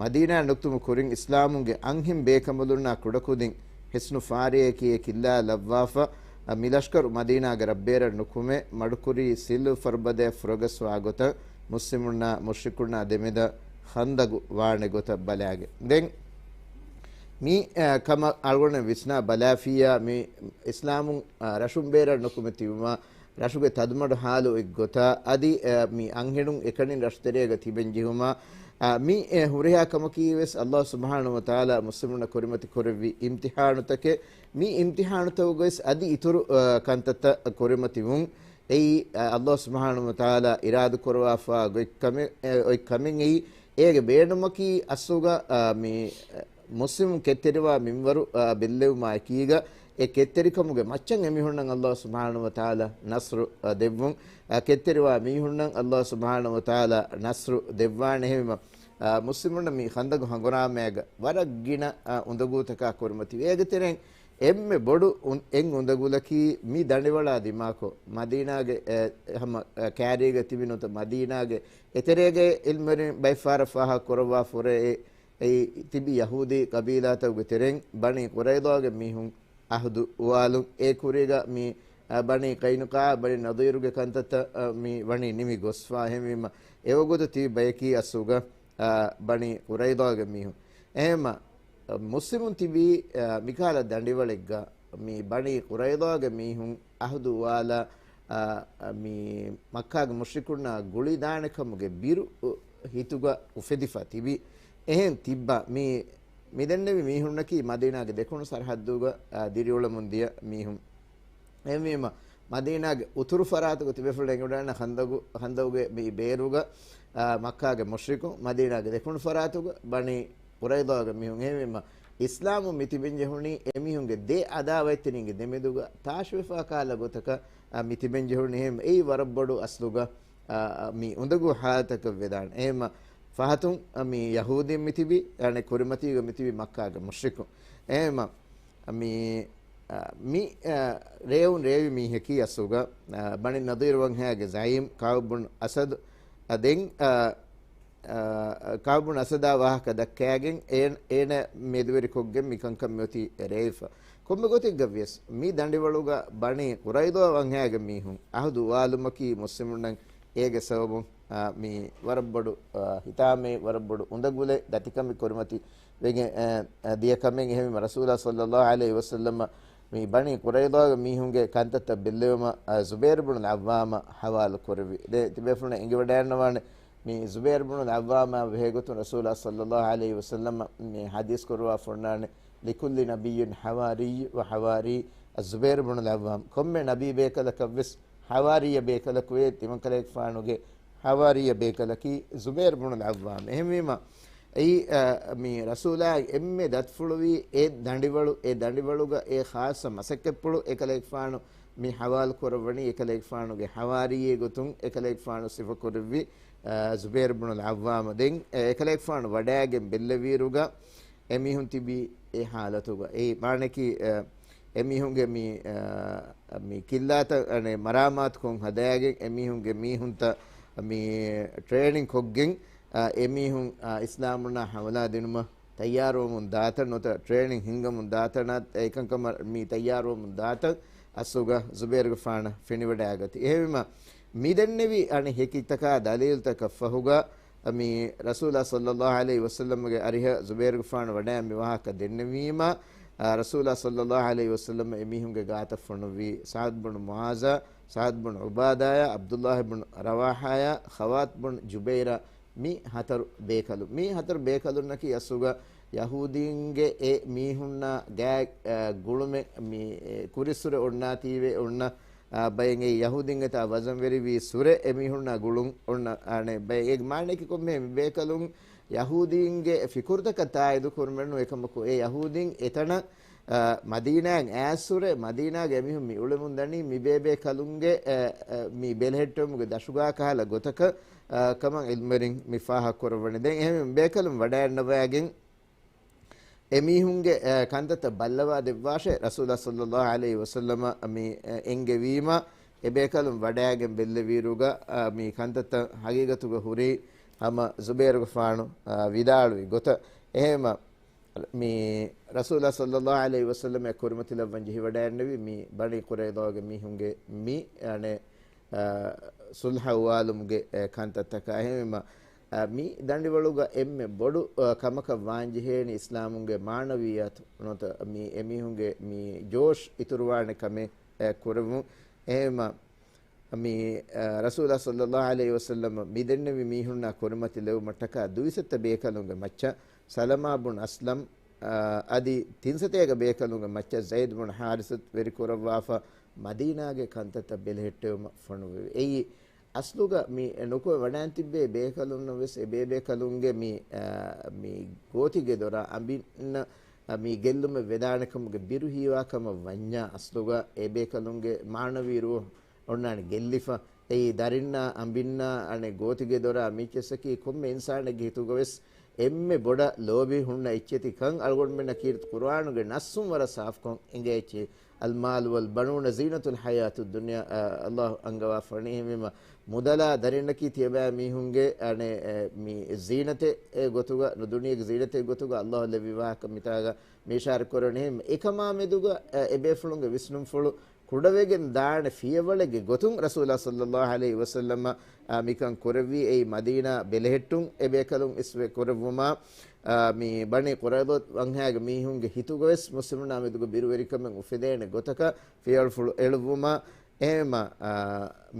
މަދީނާ ނުކުތުމު ކުރިން އިސްލާމުންގެ އަންހެން ބޭކަނބަލުންނާ ކުޑަކުދިން ޙިޞްނު ފާރިޔަކީ އެ ކިއްލާ ލައްވާފަ، އަ، މި ލަޝްކަރު މަދީނާގެ ރަށްބޭރަށް ނުކުމެ، މަޑުކުރީ ސިއްލު ފަރުބަދަޔަށް ފުރަގަސްވާ ގޮތަށް މުސްލިމުންނާ މުޝްރިކުންނާ ދެމެދަށް ޚަންދަގު ވާނެ ގޮތަށް ބަލާގެން. ދެން މި، އަ، ކަމަށް އަޅުގަނޑު ވިސްނާ ބަލާފިއްޔާ، މި އިސްލާމުން، އަ، ރަށުން ބޭރަށް ނުކުމެ ތިބުމަށް ރަށުގެ ތަދުމަޑު ޙާލު އޮތްގޮތާ، އަދި، އަ، މި އަންހެނުން އެކަނި ރަށުތެރޭގަ ތިބެން ޖެހުމާ، އަ، މި، އެ، ހުރިހާ ކަމަކީ ވެސް ﷲ ސުބްޙާނަހޫ ވަތަޢާލާ މުސްލިމުންނަށް ކުރިމަތި ކުރެއްވި އިމްތިޙާނުތަކެއް. މި އިމްތިޙާނުތަކުގައި ވެސް އަދި އިތުރު، އަ، ކަންތައްތައް ކުރިމަތި ވުން. އެއީ، އަ، ﷲ ސުބްޙާނަހޫ ވަތަޢާލާ އިރާދަ ކުރައްވާފަ ގޮތް ކަމެއް، އެ، އޮތް ކަމެއް އެއީ. އޭގެ ބޭނުމަކީ އަސްލުގަ، އަ، މި، އަ، މުސްލިމުން ކެތްތެރިވާ މިންވަރު، އަ، ބެއްލެވުމާ އެކީގަ، އެ ކެތްތެރިކަމުގެ މައްޗަށް އެމީހުންނަށް ﷲ ސުބްޙާނަހޫ ވަތަޢާލާ ނަޞްރު، އަ، ދެއްވުން. އަ، ކެތްތެރިވާ މީހުންނަށް ﷲ ސުބްޙާނަހޫ ވަތަޢާލާ ނަޞްރު ދެއްވާނެ. އެހެންވީމަ، އަ، މުސްލިމުންނަށް މި ޚަންދަގު ހަނގުރާމައިގަ ވަރަށް ގިނަ، އަ، އުނދަގޫތަކާ ކުރިމަތިވި. އޭގެ ތެރެއިން އެންމެ ބޮޑު އުން-، އެއް އުނދަގުލަކީ މި ދަނޑިވަޅާ ދިމާކޮށް، މަދީނާގެ، އެ، ހަމަ، އެ، ކާރީގަ ތިބި ނުވަތަ މަދީނާގެ އެތެރޭގެ ޢިލްމުވެރިން ބައެއް ފަހަރަށް ފާހަގަ ކުރައްވާ ފުރޭ އެ، އެއީ ތިބި ޔަހޫދީ ޤަބީލާތަކުގެ ތެރެއިން ބަނީ ޤުރައިޟާގެ މީހުން އަހުދު އުވާލުން. އެ ކުރީގަ މި، އަ، ބަނީ ޤައިނުޤާޢާ، ބަނީ ނަޟީރުގެ ކަންތައްތައް، އަ، މި ވަނީ ނިމި ގޮސްފާ. އެހެންވީމަ، އެވަގުތު ތިބި ބަޔަކީ އަސްލުގަ، އަ، ބަނީ ޤުރައިޟާގެ މީހުން. އެހެންމަ، އަ، މުސްލިމުން ތިބީ، އަ، މިކަހަލަ ދަނޑިވަޅެއްގަ މި ބަނީ ޤުރައިޟާގެ މީހުން އަހުދު އުވާލާ، އަ، އަ، މި މައްކާގެ މުޝްރިކުންނާ ގުޅިދާނެ ކަމުގެ ބިރު، އު، ހިތުގަ އުފެދިފަ ތިބި. އެހެން ތިއްބާ މި މިދެންނެވި މީހުންނަކީ މަދީނާގެ ދެކުނު ސަރަހައްދުގަ، އާ، ދިރިއުޅެމުން ދިޔަ މީހުން. އެހެންވީމަ، މަދީނާގެ އުތުރު ފަރާތުގަ ތިބޭފުޅުން އެނގިވަޑައިގަންނަ ޚަންދަގު، ޚަންދަގުގެ މި ބޭރުގަ، އާ، މައްކާގެ މުޝްރިކުން، މަދީނާގެ ދެކުނު ފަރާތުގަ ބަނީ ޤުރައިޟާގެ މީހުން. އެހެންވީމަ، އިސްލާމުން މި ތިބެން ޖެހުނީ އެމީހުންގެ ދެ އަދާވަތްތެރިންގެ ދެމެދުގަ ތާށިވެފާ ކަހަލަ ގޮތަކަށް، އާ، މި ތިބެން ޖެހުނީ. އެހެން އެއީ ވަރަށް ބޮޑު އަސްލުގަ، އާ، މި އުނދަގޫ ޙާލަތަކަށް ވެދާނެ. އެހެންމަ ފަހަތުން، އާ، މި ޔަހޫދީން މި ތިބި، އަނެއް ކުރިމަތީގަ މި ތިބި މައްކާގެ މުޝްރިކުން. އެހެންމަ މި، އާ، މި، އާ، ރޭވުން ރޭވި މީހަކީ އަސްލުގަ، އާ، ބަނީ ނަޟީރު ވަންހައިގެ ޒަޢީމް ކަޢުބު ބުން އަސަދު އަ، ދެން، އަ، އަ، ކަޢުބު ބުން އަސަދާ ވާހަކަ ދައްކައިގެން އޭނަ، އޭނަ މެދުވެރިކޮށްގެން މިކަންކަން މިއޮތީ ރޭވިފަ. ކޮންމެ ގޮތެއްގަ ވިޔަސް މި ދަނޑިވަޅުގަ ބަނީ ޤުރައިޟާ ވަންހައިގެ މީހުން އަހުދު އުވާލުމަކީ މުސްލިމުންނަށް އޭގެ ސަބަބުން، އަ، މި ވަރަށް ބޮޑު، އަ، ހިތާމައެއް، ވަރަށް ބޮޑު އުނދަގުލެއް ދަތިކަމެއް ކުރިމަތި ވެގެން، އަ، އަ، ދިޔަ ކަމެއް. އެހެންވީމަ ރަސޫލާ ޞައްލައްލާހު ޢަލައިހި ވަސައްލަމަ މި ބަނީ ޤުރައިޟާގެ މީހުންގެ ކަންތައްތައް ބެއްލެވުމަށް، އަ، ޒުބައިރު ބުނުލް ޢައްވާމަށް ޙަވާލު ކުރެއްވި. ދެ ތިބޭފުޅުން އެނގިވަޑައިގަންނަވާނެ، މި ޒުބައިރު ބުނުލް ޢައްވާމާ ބެހޭގޮތުން ރަސޫލާ ޞައްލައްލާހު ޢަލައިހި ވަސައްލަމަ މި ޙަދީޘް ކުރުވާފަ އޮންނާނެ، "لكل نبي حواري وحواري الزبير بن العوام." ކޮންމެ ނަބީ ބޭކަލަކަށްވެސް ޙަވާރީއަށް ބޭކަލަކުވޭ، ތިމަންކަލޭގެފާނުގެ ޙަވާރީއަށް ބޭކަލަކީ ޒުބައިރު ބުނުލް ޢައްވާމް. އެހެންވީމަ، އެއީ، އަ، މި ރަސޫލާއަށް އެންމެ ދަތިފުޅުވީ އެ ދަނޑިވަޅު، އެ ދަނޑިވަޅުގަ އެ ޚާއްޞަ މަސައްކަތްޕުޅު އެކަލޭގެފާނު މި ޙަވާލު ކުރައްވަނީ، އެކަލޭގެފާނުގެ ޙަވާރީއެއް ގޮތުން އެކަލޭގެފާނު ސިފަކުރެއްވި، އަ، ޒުބައިރު ބުނުލް ޢައްވާމް. ދެން، އެ، އެކަލޭގެފާނު ވަޑައިގެން ބެއްލެވިއިރުގަ، އެމީހުން ތިބީ އެ ޙާލަތުގަ. އެ މާނައަކީ، އަ، އެމީހުންގެ މި، އަ، މި ކިއްލާތައް، އަނެއް، މަރާމާތުކޮށް ހަދައިގެން، އެމީހުންގެ މީހުންތައް މި ޓްރޭނިން ކޮށްގެން، އަ، އެމީހުން، އަ، އިސްލާމުންނާ ޙަމަލާ ދިނުމަށް ތައްޔާރުވަމުން ދާތަން، ނުވަތަ ޓްރޭނިން ހިންގަމުން ދާތަނަށް، އެކަންކަމަށް މި ތައްޔާރުވަމުން ދާތަން އަސްލުގަ ޒުބައިރުގެފާނަށް ފެނިވަޑައިގަތީ. އެހެންވީމަ، މި ދެންނެވި އަނެއް ހެކިތަކާ ދަލީލުތަކަށް ފަހުގަ، މި ރަސޫލާ ޞައްލައްލާހު ޢަލައިހި ވަސައްލަމްގެ އަރިހަށް ޒުބައިރުގެފާނު ވަޑައި މި ވާހަކަ ދެންނެވީމަ، އާ، ރަސޫލާ ޞައްލައްލާހު ޢަލައިހި ވަސައްލަމް އެމީހުންގެ ގާތަށް ފޮނުއްވީ ސަޢަދް ބުނު މުޢާޛާ، ސަޢަދް ބުނު ޢުބާދާޔާ، ޢަބްދުﷲ ބުނު ރަވާޙާޔާ، ޚައްޠާބް ބުނު ޖުބައިރާ، މި ހަތަރު ބޭކަލުން. މި ހަތަރު ބޭކަލުންނަކީ އަސްލުގަ ޔަހޫދީންގެ އެ މީހުންނާ ގާތް، އަ، ގުޅުމެއް މި، އެ، ކުރިއްސުރެ އޮންނާތީވެ އޮންނަ، އާ، ބައެއް އެ ޔަހޫދީން އެތާ ވަޒަންވެރިވީ ސުރެ އެމީހުންނާ ގުޅުން އޮންނަ، އާނެ، ބައެއް އޭގެ މާނައަކީ ކޮންމެ މި ބޭކަލުން ޔަހޫދީންގެ ފިކުރުތަކަށް ތާއީދު ކުރުމެއް ނޫން. އެކަމަކު އެ ޔަހޫދީން އެތަނަށް، އާ، މަދީނާއަށް އައިސް ސުރެ މަދީނާގެ އެމީހުން މި އުޅެމުން ދަނީ މި ބޭބޭކަލުންގެ، އެ، އެ، މި ބެލެހެއްޓެވުމުގެ ދަށުގާ ކަހަލަ ގޮތަކަށް، އާ، ކަމަށް ޢިލްމުވެރިން މި ފާހަގަ ކުރައްވަނީ. ދެން އެހެން ބޭކަލުން ވަޑައިގަންނަވައިގެން، އެމީހުންގެ، އެ، ކަންތައްތައް ބައްލަވާ ދެއްވާށޭ. ރަސޫލާ ޞައްލައްލާހު ޢަލައިހި ވަސައްލަމަ މި، އެ، އެންގެވީމަ، އެބޭކަލުން ވަޑައިގެން ބެއްލެވިއިރުގަ، އަ، މި ކަންތައްތައް ހަގީގަތުގަ ހުރީ ހަމަ ޒުބައިރުގެފާނު، އަ، ވިދާޅުވި ގޮތަށް. އެހެންމަ، މި ރަސޫލާ ޞައްލައްލާހު ޢަލައިހި ވަސައްލަމަ ކުރިމަތިލައްވަން ޖެހިވަޑައިގެންނެވި މި ބަނީ ޤުރައިޟާގެ މީހުންގެ މި، އަނެއް، އަ، ޞުލްޙަ އުވާލުމުގެ، އެ، ކަންތައްތަކާ. އެހެންވީމަ، އަ، މި ދަނޑިވަޅުގަ އެންމެ ބޮޑު، އަ، ކަމަކަށް ވާންޖެހޭނީ އިސްލާމުންގެ މާނަވިއްޔާތު ނުވަތަ މި އެމީހުންގެ މި ޖޯޝް އިތުރުވާނެ ކަމެއް، އެ، ކުރެވުން. އެހެންވީމަ، މި، އަ، ރަސޫލާ ޞައްލައްލާހު ޢަލައިހި ވަސައްލަމަ މި ދެންނެވި މީހުންނާ ކުރިމަތިލެވުމަށްޓަކާ ދުއިސައްތަ ބޭކަލުންގެ މައްޗަށް ސަލަމާ ބުން އަސްލަމް، އަ، އަދި ތިންސަތޭކަ ބޭކަލުންގެ މައްޗަށް ޒައިދު ބުން ޙާރިސަތު ވެރިކުރައްވާފަ މަދީނާގެ ކަންތައްތައް ބެލެހެއްޓެވުމަށް ފޮނުއްވެވި. އެއީ އަސްލުގަ މި ނުކުމެ ވަޑައިން ތިއްބޭ ބޭކަލުންނަށް ވެސް އެބޭބޭކަލުންގެ މި، އަ، މި ގޯތިގެ ދޮރާ އަނބިންނަށް، އަ، މި ގެއްލުމެއް ވެދާނެކަމުގެ ބިރު ހީވާކަމަށް ވަންޏާ އަސްލުގަ އެބޭކަލުންގެ މާނަވީ ރޫޙު އޮންނާނެ ގެއްލިފަ. އެއީ ދަރިންނާ އަނބިންނާ އަނެއް ގޯތިގެ ދޮރާ މިއްޗެއްސަކީ ކޮންމެ އިންސާނެއްގެ ހިތުގަވެސް އެންމެ ބޮޑަށް ލޯބި ހުންނަ އެއްޗެތި ކަން އަޅުގަނޑުމެންނަށް ކީރިތި ޤުރުއާނުގެ ނައްސުން ވަރަށް ސާފުކޮށް އެނގޭ އެއްޗެއް. المال والبنون زينة الحياة الدنيا، އަ، އަﷲ އަންގަވާފަ ވަނީ. އެހެންވީމަ، މުދަލާ ދަރިންނަކީ ތިޔަބައިމީހުންގެ، އަނެއް، އެ، މި ޒީނަތެއް، އެ، ގޮތުގަ، ނު ދުނިޔޭގެ ޒީނަތެއް ގޮތުގަ އަﷲ ލެއްވި ވާހަކަ މިތާގަ މި އިޝާރަތް ކުރަނީ. އެކަމާ މެދުގަ، އެ، އެބޭފުޅުންގެ ވިސްނުންފުޅު ކުޑަވެގެން ދާނެ ފިޔަވަޅެއްގެ ގޮތުން ރަސޫލާ ޞައްލައްލާހު ޢަލައިހި ވަސައްލަމަ، އާ، މިކަން ކުރެއްވީ. އެއީ މަދީނާ ބެލެހެއްޓުން އެބޭކަލުން އިސްވެ ކުރެއްވުމާ، އާ، މި ބަނީ ޤުރައިޟާ ވަންހާގެ މީހުންގެ ހިތުގަވެސް މުސްލިމުންނާ މެދުގަ ބިރުވެރިކަމެއް އުފެދޭނެ ގޮތަކަށް ފިޔަވަޅުފުޅު އެޅުއްވުމާ، އެހެންވީމަ، އާ،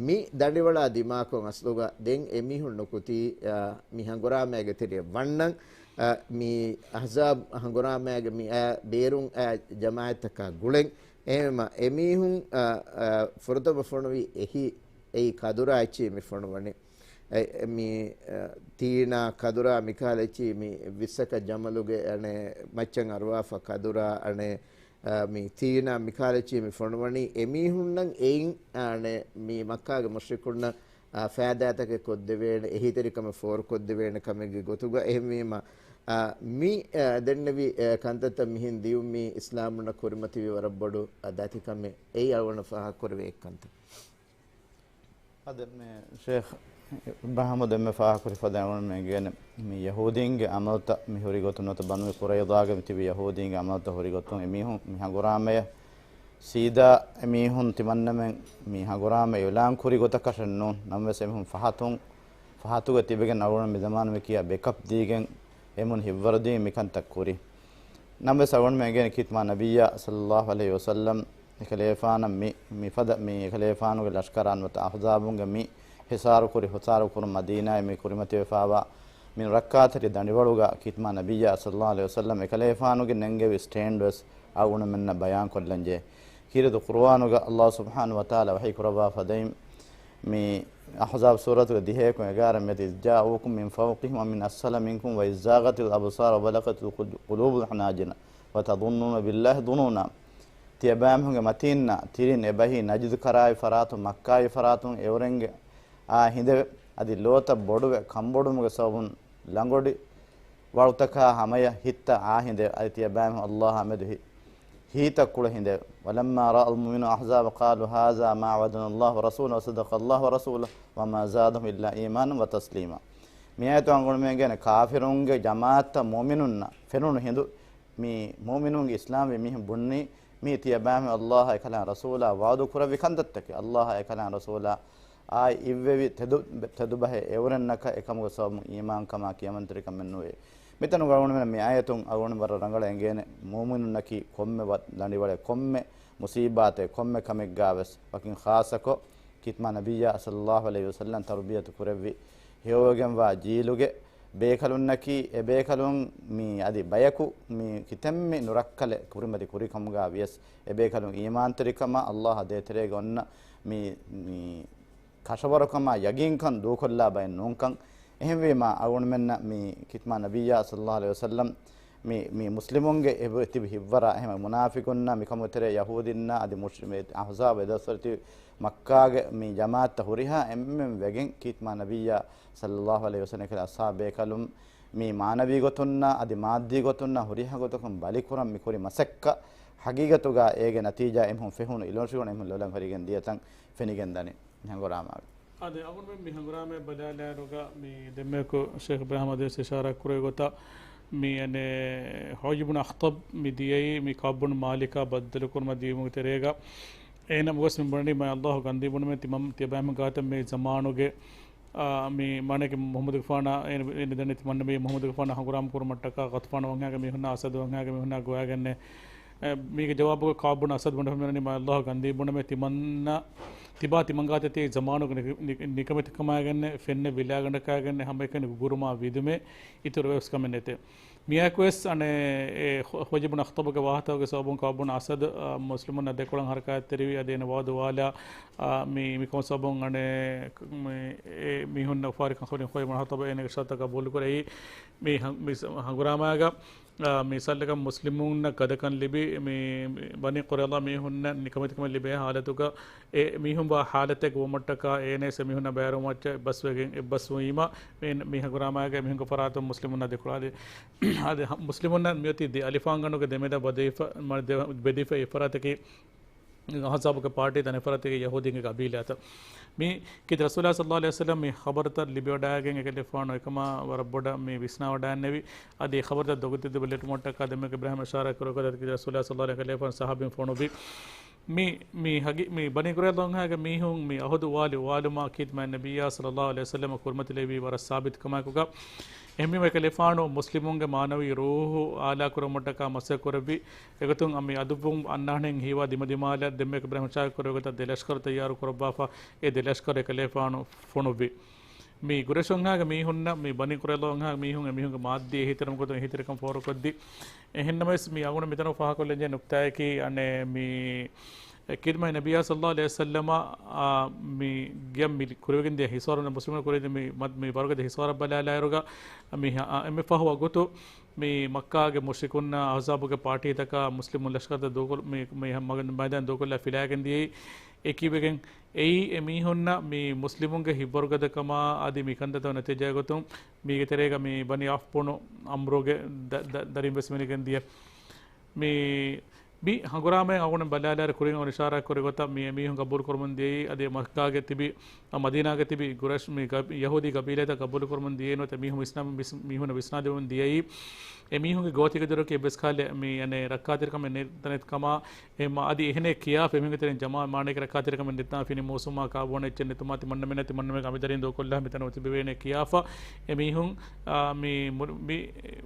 މި ދަނޑިވަޅާ ދިމާކޮށް އަސްލުގަ ދެން އެމީހުން ނުކުތީ، އާ، މި ހަނގުރާމައިގެ ތެރެއަށް ވަންނަން. އަ، މި އަޙްޒާބް ހަނގުރާމައިގެ މި އައި ބޭރުން އައި ޖަމާޢަތްތަކާ ގުޅެން. އެހެންވީމަ، އެމީހުން، އަ، އަ، ފުރަތަމަ ފޮނުވި އެހީ، އެއީ ކަދުރާ އެއްޗިހި މި ފޮނުވަނީ. އެ، މި، އަ، ތީނާ ކަދުރާ މިކަހަލަ އެއްޗިހި މި ވިއްސަކަށް ޖަމަލުގެ އަނެއް މައްޗަށް އަރުވާފަ ކަދުރާ އަނެއް، އަ، މި ތީނާ މިކަހަލަ އެއްޗިހި މި ފޮނުވަނީ. އެމީހުންނަށް އެއިން، އަ، އަނެއް މި މައްކާގެ މުޝްރިކުންނަށް، އަ، ފައިދާތަކެއް ކޮށްދެވޭނެ، އެހީތެރިކަމެއް ފޯރުކޮށްދެވޭނެ ކަމެއްގެ ގޮތުގަ. އެހެންވީމަ، އަ، މި، އަ، ދެންނެވި، އަ، ކަންތައްތައް މިހެން ދިޔުން މީ އިސްލާމުންނަށް ކުރިމަތިވި ވަރަށް ބޮޑު، އަ، ދަތިކަމެއް. އެއީ އަޅުގަނޑަށް ފާހަގަކުރެވޭ އެއްކަންތައް. އަދި މި ޝޭޚް އިބްރާހިމް ދެންމެ ފާހަގަކުރި ފަދައިން އަޅުގަނޑުމެން އެނގޭނެ މި ޔަހޫދީންގެ އަމަލުތައް މި ހުރި ގޮތުން ނުވަތަ ބަނޫ ޤުރައިޟާގެ މި ތިބި ޔަހޫދީންގެ އަމަލުތައް ހުރި ގޮތުން އެމީހުން މި ހަނގުރާމަޔަށް ސީދާ އެމީހުން ތިމަންނަމެން މި ހަނގުރާމަ އިޢުލާން ކުރި ގޮތަކަށެއް ނޫން. ނަމަވެސް އެމީހުން ފަހަތުން، ފަހަތުގަ ތިބެގެން އަޅުގަނޑު މި ޒަމާނު މި ކިޔާ ބެކަޕް ދީގެން އެމީހުން ހިތްވަރުދީ މިކަންތައް ކުރި. ނަމަވެސް އަޅުގަނޑުމެން އެނގޭނެ ކީރިތި މާ ނަބިއްޔާ ޞައްލައްލާހު ޢަލައިހި ވަސައްލަމް އެކަލޭފާނަށް މި، މިފަދަ މި އެކަލޭފާނުގެ ލަޝްކަރާ ނުވަތަ އަޙްޒާބުންގެ މި ހިސާރު ކުރި، ހިސާރު ކުރުން މަދީނާއިން މި ކުރިމަތިވެފާވާ މި ނުރައްކާތެރި ދަނޑިވަޅުގަ ކީރިތި މާ ނަބިއްޔާ ޞައްލައްލާހު ޢަލައިހި ވަސައްލަމް އެކަލޭފާނުގެ ނެންގެވި ސްޓޭންޑް ވެސް އަޅުގަނޑުމެންނަށް ބަޔާން ކޮށްލަންޖެހޭ. ކީރިތި ޤުރުއާނުގަ އައްލާހު ސުބްޙާނަހު ވަތަޢާލާ ވަޙީ ކުރައްވާ ފަދައިން މި އަޙްޒާބް ސޫރަތުގެ ދިހައެއް އެގާރަ މިއަދި، "إِذْ جَاءُوكُم مِّن فَوْقِكُمْ وَمِنْ أَسْفَلَ مِنكُمْ وَإِذْ زَاغَتِ الْأَبْصَارُ وَبَلَغَتِ الْقُلُوبُ الْحَنَاجِرَ وَتَظُنُّونَ بِاللَّهِ الظُّنُونَا." ތިޔަބައިމީހުންގެ މަތީންނަށް ތިރިން އެބަހީ ނަޖްދު ކަރާއި ފަރާތުން، މައްކާއި ފަރާތުން އެއުރެންގެ އާ ހިނދެވެ. އަދި ލޯތައް ބޮޑުވެ، ކަންބޮޑުމުގެ ސަބަބުން ލަނގޮޑި ވަޅުތަކާ ހަމަޔަށް ހިތްތައް އާ ހިނދެވެ. އަދި ތިޔަބައިމީހުން އައްލާހާ މެދު ހި-، ހިތްތައް ކުޅެ ހިނދެވެ. وَلَمَّا رَأَى الْمُؤْمِنُونَ الْأَحْزَابَ قَالُوا هَٰذَا مَا وَعَدَنَا اللَّهُ وَرَسُولُهُ وَصَدَّقَ اللَّهُ وَرَسُولَهُ وَمَا زَادَهُمْ إِلَّا إِيمَانًا وَتَسْلِيمًا. މި އާޔަތު އަޅުގަނޑުމެން އެނގޭނެ ކާފިރުންގެ ޖަމާޢަތަށް މުއުމިނުންނަށް ފެނުނު ހިނދު، މި މުއުމިނުންގެ އިސްލާމްވީ މީހުން ބުންނީ، މީ ތިޔަބައިމީހުން އައްލާހާ އެކަލާނގެ ރަސޫލާ ވަޢުދު ކުރެއްވި ކަންތައްތަކެއް. އައްލާހާ އެކަލާނގެ ރަސޫލާ އާއި އިއްވެވި ތެދު-، ތެދުބަހެއް އެއުރެންނަކަށް އެކަމުގެ ސަބަބުން އީމާންކަމާ ކިޔަމަންތެރިކަން މެންނުވޭ. މިތަނުގަ އަޅުގަނޑުމެން މި އާޔަތުން އަޅުގަނޑު ވަރަށް ރަނގަޅަށް އެނގޭނެ މުއުމިނުންނަކީ ކޮންމެ ވަ-، ދަނޑިވަޅެއް، ކޮންމެ މުސީބާތެއް، ކޮންމެ ކަމެއްގާވެސް ވަކިން ޚާއްޞަކޮށް، ކީރިތި މާ ނަބިއްޔާ ޞައްލައްލާހު ޢަލައިހި ވަސައްލަމް ތަރުބިޔަތު ކުރެއްވި ހެޔޮވެގެންވާ ޖީލުގެ ބޭކަލުންނަކީ، އެ ބޭކަލުން މި އަދި ބަޔަކު މި ކިތަންމެ ނުރައްކަލެއް ކުރިމަތި ކުރިކަމުގާ ވިޔަސް، އެ ބޭކަލުން އީމާންތެރިކަމާ އައްލާހާ ދޭތެރޭގަ އޮންނަ މި، މި ކަށަވަރުކަމާ ޔަގީންކަން ދޫކޮށްލާ ބައެއް ނޫންކަން. އެހެންވީމާ، އަޅުގަނޑުމެންނަށް މި ކީރިތި މާ ނަބިއްޔާ ޞައްލައްލާހު ޢަލައިހި ވަސައްލަމް މި، މި މުސްލިމުންގެ އެބަ ތިބި ހިތްވަރާ، އެހެން މުނާފިޤުންނާ މިކަމުގެ ތެރޭ ޔަހޫދީންނާ އަދި މުޝް-، މި އަޙްޒާބް އެދަސްވަރު ތިބި މައްކާގެ މި ޖަމާޢަތްތައް ހުރިހާ އެންމެން ވެގެން ކީރިތި މާ ނަބިއްޔާ ޞައްލައްލާހު ޢަލައިހި ވަސައްލަމް އެކަލާ އަޞްޙާބު ބޭކަލުން މި މާނަވީ ގޮތުންނާ އަދި މާއްދީ ގޮތުންނާ ހުރިހާ ގޮތަކުން ބަލިކުރަން މި ކުރި މަސައްކަތް ހަގީގަތުގަ އޭގެ ނަތީޖާ އެމީހުން ފެހުނު އިލުނަށިގަނޑު އެމީހުން ލޮލަށް ހުރިގެން ދިޔަތަން ފެނިގެން ދަނީ މި ހަނގުރާމާގަ. އަދި އަޅުގަނޑުމެން މި ހަނގުރާމައެއް ބަލާލާއިރުގަ މި ދެންމެއަކު ޝޭޚް އިބްރާހިމް އަދިވެސް އިޝާރާތް ކުރެއްވި ގޮތަށް މި އަނެއް ޙުޔައްޔި ބުނު އަޚްޠަބް މި ދިޔައީ މި ކަޢުބް ބުނު މާލިކާ ބައްދަލުކުރުމަށް ދިޔުމުގެ ތެރޭގަ އޭނަ އުވެސް މި ބުނަނީ މާތް އައްލާހު ގަންދީ ބުނުމޭ ތިމަން ތިޔަބައިމީހުން ގާތަށް މި ޒަމާނުގެ އާ، މި މާނައަކީ މުޙައްމަދުގެފާނާ، އޭނަ، އޭނަ ދަނީ ތިމަންނަ މީ މުޙައްމަދުގެފާނާ ހަނގުރާމަ ކުރުމަށްޓަކާ ޣަޠުފާނު ވަންހާގެ މީހުންނާ އަސަދު ވަންހާގެ މީހުންނާ ގޮވައިގެންނޭ. އެ، މީގެ ޖަވާބުގަ ކަޢުބު ބުނު އަސަދު ބުނެފަ މިވަނީ މާތް އައްލާހު ގަންދީ ބުނަމޭ ތިމަންނަ ތިބާ ތިމަންގާތަށް ތި ޒަމާނުގެ ނި-، ނި-، ނިކަމެތިކަމާގެންނޭ، ފެންނަ ވިލާގަނޑަކާގެންނޭ، ހަމައެކަނި ގުގުރުމާ ވިދުމޭ، އިތުރު އެއްވެސް ކަމެއް ނެތޭ. މިއާއެކުވެސް އަނެއް އެ ޚު-، ޚުޔައްޔި ބުނު އަޚްޠަބުގެ ވާހަކަތަކުގެ ސަބަބުން ކަޢުބު ބުނު އަސަދު، އާ، މުސްލިމުންނާ ދެކޮޅަށް ހަރަކާތްތެރިވި އަދި އޭނަ ވަޢުދު ވާލާ، އާ، މި، މިކަމުގެ ސަބަބުން އަނެއް މި، އެ މީހުންނަށް އުފާވެރިކަން ހުރި ޚުޔައްޔި ބުނު އަޚްޠަބަށް އޭނަގެ ޝަރުޠަށް ޤަބޫލުކުރެއްވި މި ހަ-، މި ސަ-، ހަނގުރާމާގަ، އާ، މި ސައްލަކަށް މުސްލިމުންނަށް ގަދަކަން ލިބި، މި، މި ބަނީ ޤުރައިޟާ މީހުންނަށް ނިކަމެތިކަމެއް ލިބޭ ހާލަތުގަ، އެ މީހުން ވާ ހާލަތެއް ވުމަށްޓަކާ އޭނަޔަސް އެމީހުންނާ ބައިވެރިވުމަށް އެއްބަސްވެގެން، އެއްބަސްވީމަ، މި، މި ހަނގުރާމާގަ މީހުންގެ ފަރާތުން މުސްލިމުންނާ ދެކޮޅަށް އަދި، އަދި ހަ-، މުސްލިމުންނަށް މިއޮތީ ދެ އަލިފާންގަނޑުގެ ދެމެދަށް ބެދިފަ-، މަ-، ދެ-، ބެދިފަ އެއްފަރާތަކީ، އަޙްޒާބުގެ ޕާޓީ ދަނެފަރާތަކީ ޔަހޫދީންގެ ޤަބީލާތައް. މި ކީރިތި ރަސޫލާ ޞައްލައްލާހު ޢަލައިހި ވަސައްލަމް މި ޚަބަރުތައް ލިބިވަޑައިގެން އެކަލޭފާނު އެކަމާ ވަރަށް ބޮޑަށް މި ވިސްނާވަޑައިގެންނެވި. އަދި ޚަބަރުތައް ދޮގުތެދު ބެލެޓުމަށްޓަކާ ދެންމެ އިބްރާހިމް އިޝާރާތް ކުރެއްވި ގޮތަށް ކީރިތި ރަސޫލާ ޞައްލައްލާހު ޢަލައިހި ވަސައްލަމް އެކަލޭފާނު ޞަޙާބީން ފޮނުއްވި. މި، މި ހަގީ-، މި ބަނީ ޤުރައިޟާގެ މީހުން މި އުޙުދު ވާލި އުވާލުމާ ކީރިތި މާތް ނަބިއްޔާ ޞައްލައްލާހު ޢަލައިހި ވަސައްލަމަށް ކުރިމަތިލެއްވީ ވަރަށް ސާބިތު ކަމާއެކުގަ، އެހެންވީމަ އެކަލޭފާނު މުސްލިމުންގެ މާނަވީ ރޫޙު އާލާކުރުމަށްޓަކާ މަސައްކަތް ކުރެއްވި. އެގޮތުން މި އަދުއްވުން އަންނާނެ ހީވާ ދިމަދިމާލަށް ދެންމެ އިބްރާހިމް އިޝާރާތް ކުރެއްވި ގޮތަށް ދެ ލަޝްކަރު ތައްޔާރު ކުރައްވާފަ، އެ ދެ ލަޝްކަރު އެކަލޭފާނު ފޮނުއްވި. މި ގުރޭޝް ވަންހާގެ މީހުންނަށް މި ބަނީ ޤުރައިޟާ ވަންހާގެ މީހުން އެމީހުންގެ މާއްދީ އެހީތެރިކަން ފޯރުކޮށްދީ. އެހެންނަމަވެސް މި އަޅުގަނޑު މިތަނަށް ފާހަގަކޮށްލަންޖެހޭ ނުކްތާއަކީ އަނެއް މި ކިދިމައި ނަބިއްޔާ ޞައްލައްލާހު ޢަލައިހި ވަސައްލަމަ، އާ، މި ގިޔަ މި ކުރެވިގެން ދިޔަ ހިސާރު، މުސްލިމުން ކުރެވިގެން ދިޔަ މި ވަރުގަދަ ހިސާރަށް ބަލާލާއިރުގަ މި ހަ-، އާ، އެންމެ ފަހު ވަގުތު މި މައްކާގެ މުޝްރިކުންނާ އަޙްޒާބުގެ ޕާޓީތަކާ މުސްލިމުން ލަޝްކަރުތައް ދޫކޮށް-، މި، މި މައިދާން ދޫކޮށްލާ ފިލާގެން ދިޔައީ އެކީވެގެން އެއީ އެމީހުންނަށް މި މުސްލިމުންގެ ހިތްވަރުގަދަކަމާ އަދި މި ކަންތައްތައް ނަތީޖާގޮތުން މީގެ ތެރޭގަ މި ބަނީ އަވްފް ބުނު ޢަމްރުގެ ދަ-، ދަ-، ދަރިން ވެސް މިނިގެން ދިޔަ. މި، މި ހަނގުރާމައިން އަޅުގަނޑު ބަލާލާއިރު ކުރިން އަޅުގަނޑު އިޝާރާތް ކުރި ގޮތަށް މި އެމީހުން ގަބޫލު ކުރަމުން ދިޔައީ އަދި މައްކާގެ ތިބި، މަދީނާގެ ތިބި ގުރައިޝް މި ގަ-، ޔަހޫދީ ގަބީލާތައް ގަބޫލު ކުރަމުން ދިޔައީ ނުވަތަ މީހުން ވިސްނާ-، ވިސް-، މީހުން ވިސްނާދެމުން ދިޔައީ އެމީހުންގެ ގޯތިގެ ދޮރަކީ އެއްވެސް ކަހަލަ މި އަނެއް ރައްކާތެރިކަމެއް ނެތް ތަނެއް ކަމާ. އެހެން އަދި އެހެނެއް ކިޔާފަ އެމީހުންގެ ތެރެއިން ޖަމާ މާނައެކެއް ރައްކާތެރިކަމެއް ނެތް ތާ ފިނި މޫސުމާ ކާބޯނެ އެއްޗެއް ނެތުމާ ތިމަންނަމެންނަށް ތިމަންނަމެން އަމިތަރިން ދޫކޮށްލާ މިތަނަށް އޮތި ބެވޭނެ ކިޔާފަ އެމީހުން، އާ، މި މު-، މި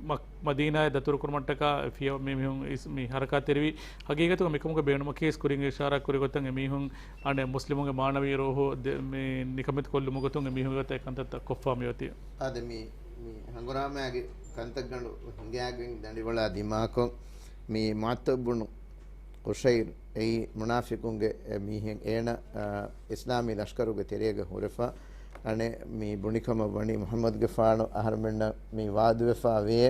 މަ-، މަދީނާއަށް ދަތުރުކުރުމަށްޓަކާ ފިޔަ މި މީހުން އިސް މި ހަރަކާތްތެރިވި. ހަގީގަތުގަ މިކަމުގެ ބޭނުމަކީ އިސް ކުރިން އިޝާރާތް ކުރި ގޮތަށް އެމީހުން އަނެއް މުސްލިމުންގެ މާނަވީ ރޫހު ދެ-، މި ނިކަމެތި ކޮށްލުމުގެ ގޮތުން އެމީހުންގެ ގޮތަށް އެ ކަންތައްތައް ކޮށްފާ މި އޮތީ. އާދެ، މި، މި ހަނގުރާމައިގެ ކަންތައްގަނޑު ހިނގާގެން ދަނޑިވަޅާ ދިމާކޮށް، މި މުޢައްޠަބު ބުނު ޤުޝައިރު އެއީ މުނާފިޤުންގެ މީހެއް. އޭނަ، އާ، އިސްލާމީ ލަޝްކަރުގެ ތެރޭގަ ހުރެފަ، އަނެއް މި ބުނިކަމަށް ވަނީ މުޙައްމަދުގެފާނު އަހަރުމެންނަށް މި ވަޢުދުވެފާ ވޭ،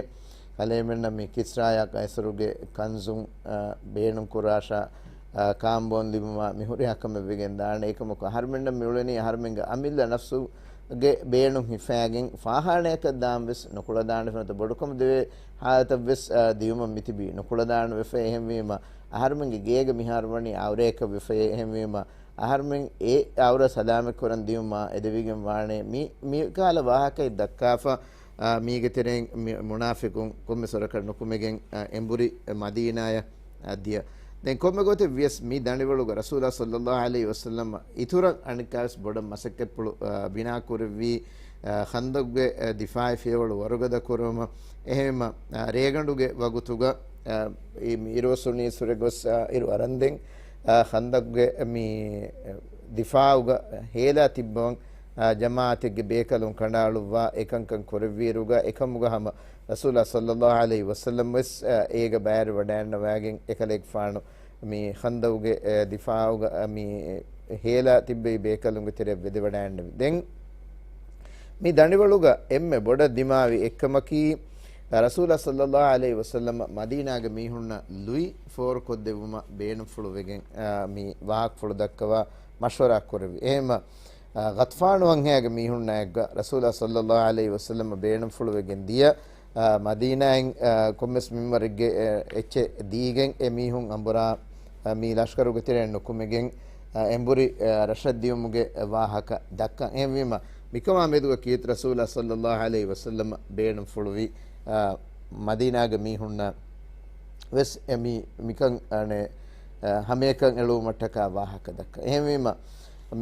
ކަލޭމެންނަށް މި ކިސްރާޔާ ޤައިޞަރުގެ ކަންޒުން، އާ، ބޭނުންކުރާށާ، އާ، ކާންބޯން ލިބުމާ މިހުރިހާ ކަމެއް ވެގެން ދާނެ. އެކަމަކު އަހަރުމެންނަށް މިއުޅެނީ އަހަރުމެންގެ އަމިއްލަ ނަފްސުގެ ބޭނުން ހިފާގެން ފާހާނައަކަށް ދާން ވެސް ނުކުޅަދާނެ ފަންތަ ބޮޑުކަމުދެވޭ ހާލަތަށް ވެސް، އާ، ދިޔުމަށް މިތިބީ ނުކުޅަދާނަ ވެފައި. އެހެންވީމަ، އަހަރުމެންގެ ގޭގަ މިހާރު ވަނީ އައުރައަކަށް ވެފައި. އެހެންވީމަ، އަހަރުމެން އެ އައުރަ ސަލާމަތްކުރަން ދިޔުމާ އެދެވިގެން ވާނެ. މި، މި ކަހަލަ ވާހަކައެއް ދައްކާފަ، އާ، މީގެ ތެރެއިން މި މުނާފިޤުން ކޮންމެސް ވަރަކަށް ނުކުމެގެން، އާ، އެނބުރި މަދީނާޔަށް، އާ، ދިޔަ. ދެން ކޮންމެ ގޮތެއް ވިޔަސް މި ދަނޑިވަޅުގަ ރަސޫލާ ޞައްލައްލާހު ޢަލައިހި ވަސައްލަމަ އިތުރަށް އަނެއްކާވެސް ބޮޑަށް މަސައްކަތްޕުޅު، އާ، ބިނާކުރެއްވީ، އާ، ޚަންދަޤުގެ، އާ، ދިފާޢީ ފިޔަވަޅު ވަރުގަދަ ކުރުމަށް. އެހެންވީމަ، އާ، ރޭގަނޑުގެ ވަގުތުގަ، އާ، އި-، މި އިރުއޮއްސުނީ އިސުރެ ގޮސް، އާ، އިރު އަރަންދެން، އާ، ޚަންދަޤުގެ މި، އާ، ދިފާޢުގަ ހޭލާ ތިއްބަވަން، އާ، ޖަމާޢަތެއްގެ ބޭކަލުން ކަނޑައަޅުއްވާ އެކަންކަން ކުރެއްވިއިރުގަ އެކަމުގަ ހަމަ ރަސޫލާ ޞައްލައްލާހު ޢަލައިހި ވަސައްލަމް ވެސް، އާ، އޭގަ ބައިވެރިވަޑައިންނަވާގެން އެކަލޭގެފާނު މި ޚަންދަޤުގެ، އެ، ދިފާޢުގަ، އެ، މި ހޭލާ ތިއްބެވި ބޭކަލުންގެ ތެރެއަށް ވެދެވަޑައިންނެވި. ދެން މި ދަނޑިވަޅުގަ އެންމެ ބޮޑަށް ދިމާވި އެއްކަމަކީ، ރަސޫލާ ޞައްލައްލާހު ޢަލައިހި ވަސައްލަމަ މަދީނާގެ މީހުންނަށް ލުއި ފޯރުކޮށްދެއްވުމަށް ބޭނުންފުޅުވެގެން، އާ، މި ވާހަކަފުޅު ދައްކަވާ މަޝްވަރާ ކުރެއްވި. އެހެންމަ، އާ، ޣަޠްފާނު ވަންހައިގެ މީހުންނާއެކުގަ ރަސޫލާ ޞައްލައްލާހު ޢަލައިހި ވަސައްލަމަ ބޭނުންފުޅުވެގެން ދިޔަ، އާ، މަދީނާއިން، އާ، ކޮންމެސް މިންވަރެއްގެ، އެ، އެއްޗެއް ދީގެން އެ މީހުން އަނބުރާ، އާ، މި ލަޝްކަރުގެ ތެރެއިން ނުކުމެގެން، އާ، އެނބުރި، އާ، ރަށަށް ދިޔުމުގެ ވާހަކަ ދައްކަން. އެހެންވީމަ، މިކަމާ މެދުގަ ކީރިތި ރަސޫލާ ޞައްލައްލާހު ޢަލައިހި ވަސައްލަމަ ބޭނުންފުޅުވި، އާ، މަދީނާގެ މީހުންނަށް ވެސް އެ މި-، މިކަން، އަނެއް، އާ، ހަމައެކަން އެޅުވުމަށްޓަކާ ވާހަކަ ދައްކަން. އެހެންވީމަ،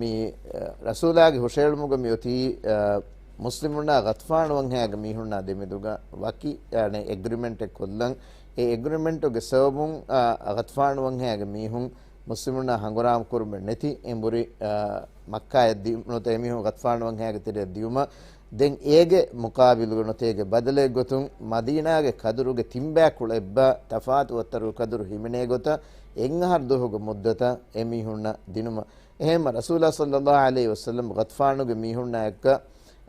މި، އާ، ރަސޫލާގެ ހުށައެޅުމުގަ މި އޮތީ، އާ، މުސްލިމުންނާ ޣަޠްފާނު ވަންހައިގެ މީހުންނާ ދެމެދުގަ ވަކި، އަނެއް، އެގްރިމެންޓެއް ކޮށްލަން. އެ އެގްރިމެންޓުގެ ސަބަބުން، އާ، ޣަޠްފާނު ވަންހައިގެ މީހުން މުސްލިމުންނާ ހަނގުރާމަ ކުރުމެއް ނެތި އެނބުރި، އާ، މައްކާޔަށް ދި-، ނުވަތަ އެމީހުން ޣަޠްފާނު ވަންހައިގެ ތެރެއަށް ދިޔުމަށް. ދެން އޭގެ މުޤާބިލުގަ ނުވަތަ އޭގެ ބަދަލެއް ގޮތުން މަދީނާގެ ކަދުރުގެ ތިންބައިކުޅަ އެއްބަ ތަފާތު ވައްތަރުގެ ކަދުރު ހިމެނޭ ގޮތަށް އެއްއަހަރު ދުވަހުގެ މުއްދަތަށް އެމީހުންނަށް ދިނުމަށް. އެހެންމަ ރަސޫލާ ޞައްލައްލާހު ޢަލައިހި ވަސައްލަމް ޣަޠްފާނުގެ މީހުންނާ އެއްކަ،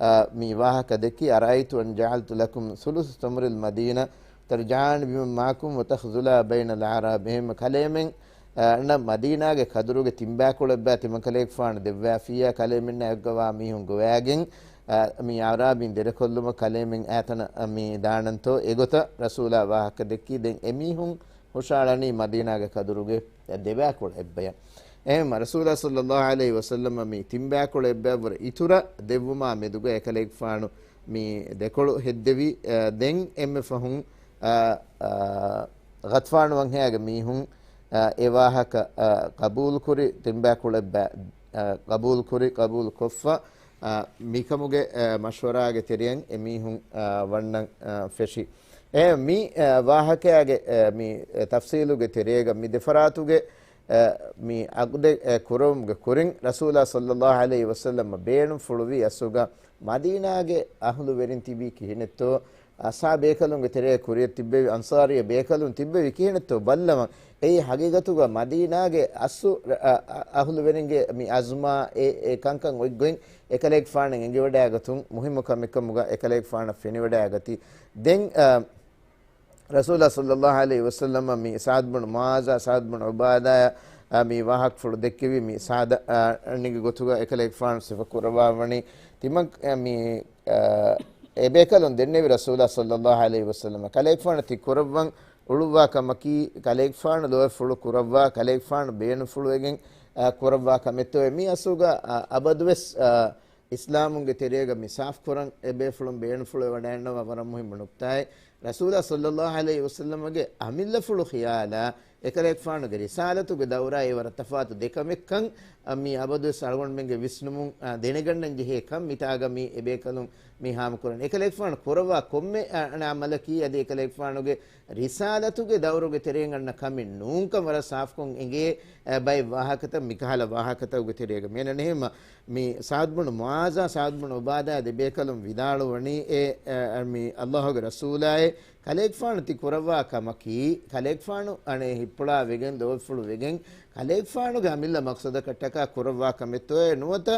އާ، މި ވާހަކަ ދެއްކި، أرأيت أن جعلت لكم ثلث تمر المدينة ترجعان بمن معكم وتخذلا بين الأعراب. އެހެންމަ ކަލޭމެން، އަންނަ މަދީނާގެ ކަދުރުގެ ތިންބައިކުޅަ އެއްބައި ތިމަންކަލޭގެފާނު ދެއްވާފިއްޔާ، ކަލޭމެންނާ އެއްގަވާ މީހުން ގޮވައިގެން، އަ، މި އަޢުރާބީން ދެރަކޮށްލުމަށް ކަލޭމެން އާތަނަށް މި ދާނަންތޯ؟ އެގޮތަށް ރަސޫލާ ވާހަކަ ދެއްކީ. ދެން އެމީހުން ހުށައަޅަނީ މަދީނާގެ ކަދުރުގެ ދެބައިކުޅަ އެއްބަޔަށް. އެހެންމަ ރަސޫލާ ޞައްލައްލާހު ޢަލައިހި ވަސައްލަމަ މި ތިންބައިކުޅަ އެއްބަޔަށްވުރެ އިތުރަށް ދެއްވުމާ މެދުގަ އެކަލޭގެފާނު މި ދެކޮޅު ހެއްދެވި. އަ، ދެން އެންމެ ފަހުން، އަ، އަ، ޣަޠްފާނު ވަންހައިގެ މީހުން، އަ، އެ ވާހަކަ، އަ، ޤަބޫލުކުރި، ތިންބައިކުޅަ އެއްބަ-، އަ، ޤަބޫލުކުރި، ޤަބޫލުކޮށްފަ، އަ، މިކަމުގެ، އަ، މަޝްވަރާގެ ތެރެއަށް އެމީހުން، އަ، ވަންނަން، އަ، ފެށި. އެ މި، އަ، ވާހަކައިގެ، އަ، މި، އަ، ތަފްޞީލުގެ ތެރޭގަ މި ދެފަރާތުގެ، އަ، މި ޢަޤްދެއް، އެ، ކުރުމުގެ ކުރިން ރަސޫލާ ޞައްލައްލާހު ޢަލައިހި ވަސައްލަމަށް ބޭނުންފުޅުވީ އަސްލުގަ މަދީނާގެ އަހުލުވެރިން ތިބީ ކިހިނެއްތޯ، އަ، އަޞްޙާބު ބޭކަލުންގެ ތެރޭ ކުރިއަށް ތިއްބެވި އަންޞާރީ ބޭކަލުން ތިއްބެވި ކިހިނެއްތޯ ބައްލަވަން. އެއީ ޙަޤީޤަތުގަ މަދީނާގެ އަސްލު، އަ، އަ، އަހުލުވެރިންގެ މި އަޒުމާ އެ، އެ ކަންކަން އޮތްގޮތް އެކަލޭގެފާނަށް އެނގިވަޑައިގަތުން މުހިއްމު ކަމެއްކަމުގަ އެކަލޭގެފާނަށް ފެނިވަޑައިގަތީ. ދެން، އަ، ރަސޫލާ ޞައްލައްލާހު ޢަލައިހި ވަސައްލަމަ މި ސަޢްދު ބުނު މުޢާޛާ، ސަޢްދު ބުނު ޢުބާދާޔަށް، އަ، މި ވާހަކަފުޅު ދެއްކެވި މި ސާދަ، އަ، ނިގި ގޮތުގަ އެކަލޭގެފާނު ސިފަ ކުރައްވާ ވަނީ. ތިމަން، އަ، މި، އަ، އެބޭކަލުން ދެންނެވި ރަސޫލާ ޞައްލައްލާހު ޢަލައިހި ވަސައްލަމަ ކަލޭގެފާނު ތި ކުރައްވަން އުޅުއްވާ ކަމަކީ، ކަލޭގެފާނު ލޯތްފުޅު ކުރައްވާ، ކަލޭގެފާނު ބޭނުންފުޅުވެގެން، އަ، ކުރައްވާ ކަމެއްތޯއޭ. މި އަސްލުގަ، އަ، އަބަދުވެސް، އަ، އިސްލާމުންގެ ތެރޭގަ މި ސާފުކުރަން އެބޭފުޅުން ބޭނުންފުޅުވެވަޑައިގަންނަވާ ވަރަށް މުހިއްމު ނުކްތާއެއް. ރަސޫލާ ޞައްލައްލާހު ޢަލައިހި ވަސައްލަމަގެ އަމިއްލަފުޅު ޚިޔާލާ، އެކަލޭގެފާނުގެ ރިސާލަތުގެ ދައުރާއި ވަރަށް ތަފާތު ދެ ކަމެއްކަން، އަ، މި އަބަދުވެސް އަޅުގަނޑުމެންގެ ވިސްނުމުން، އަ، ދެނެގަންނަން ޖެހޭ ކަން މިތާގަ މި އެބޭކަލުން މި ހާމަކުރަން. އެކަލޭގެފާނު ކުރައްވާ ކޮންމެ، އަ، އަނެއް ޢަމަލަކީ އަދި އެކަލޭގެފާނުގެ ރިސާލަތުގެ ދައުރުގެ ތެރެއިން އަންނަ ކަމެއް ނޫންކަން ވަރަށް ސާފުކޮށް އެނގޭ، އަ، ބައެއް ވާހަކަތައް މިކަހަލަ ވާހަކަތަކުގެ ތެރޭގަ. މިއަންނަނީ އެހެންމަ މި ސަޢްދު ބުނު މުޢާޛާ، ސަޢްދު ބުނު ޢުބާދާ ދެބޭކަލުން ވިދާޅުވަނީ އެ، އަ، މި ﷲ ގެ ރަސޫލާއޭ، ކަލޭގެފާނު ތި ކުރައްވާ ކަމަކީ، ކަލޭގެފާނު އަނެއް ހިތްޕުޅާ ވެގެން، ލޯތްފުޅު ވެގެން، ކަލޭގެފާނުގެ އަމިއްލަ މަޤްޞަދަކަށްޓަކާ ކުރައްވާ ކަމެއްތޯއޭ ނުވަތަ،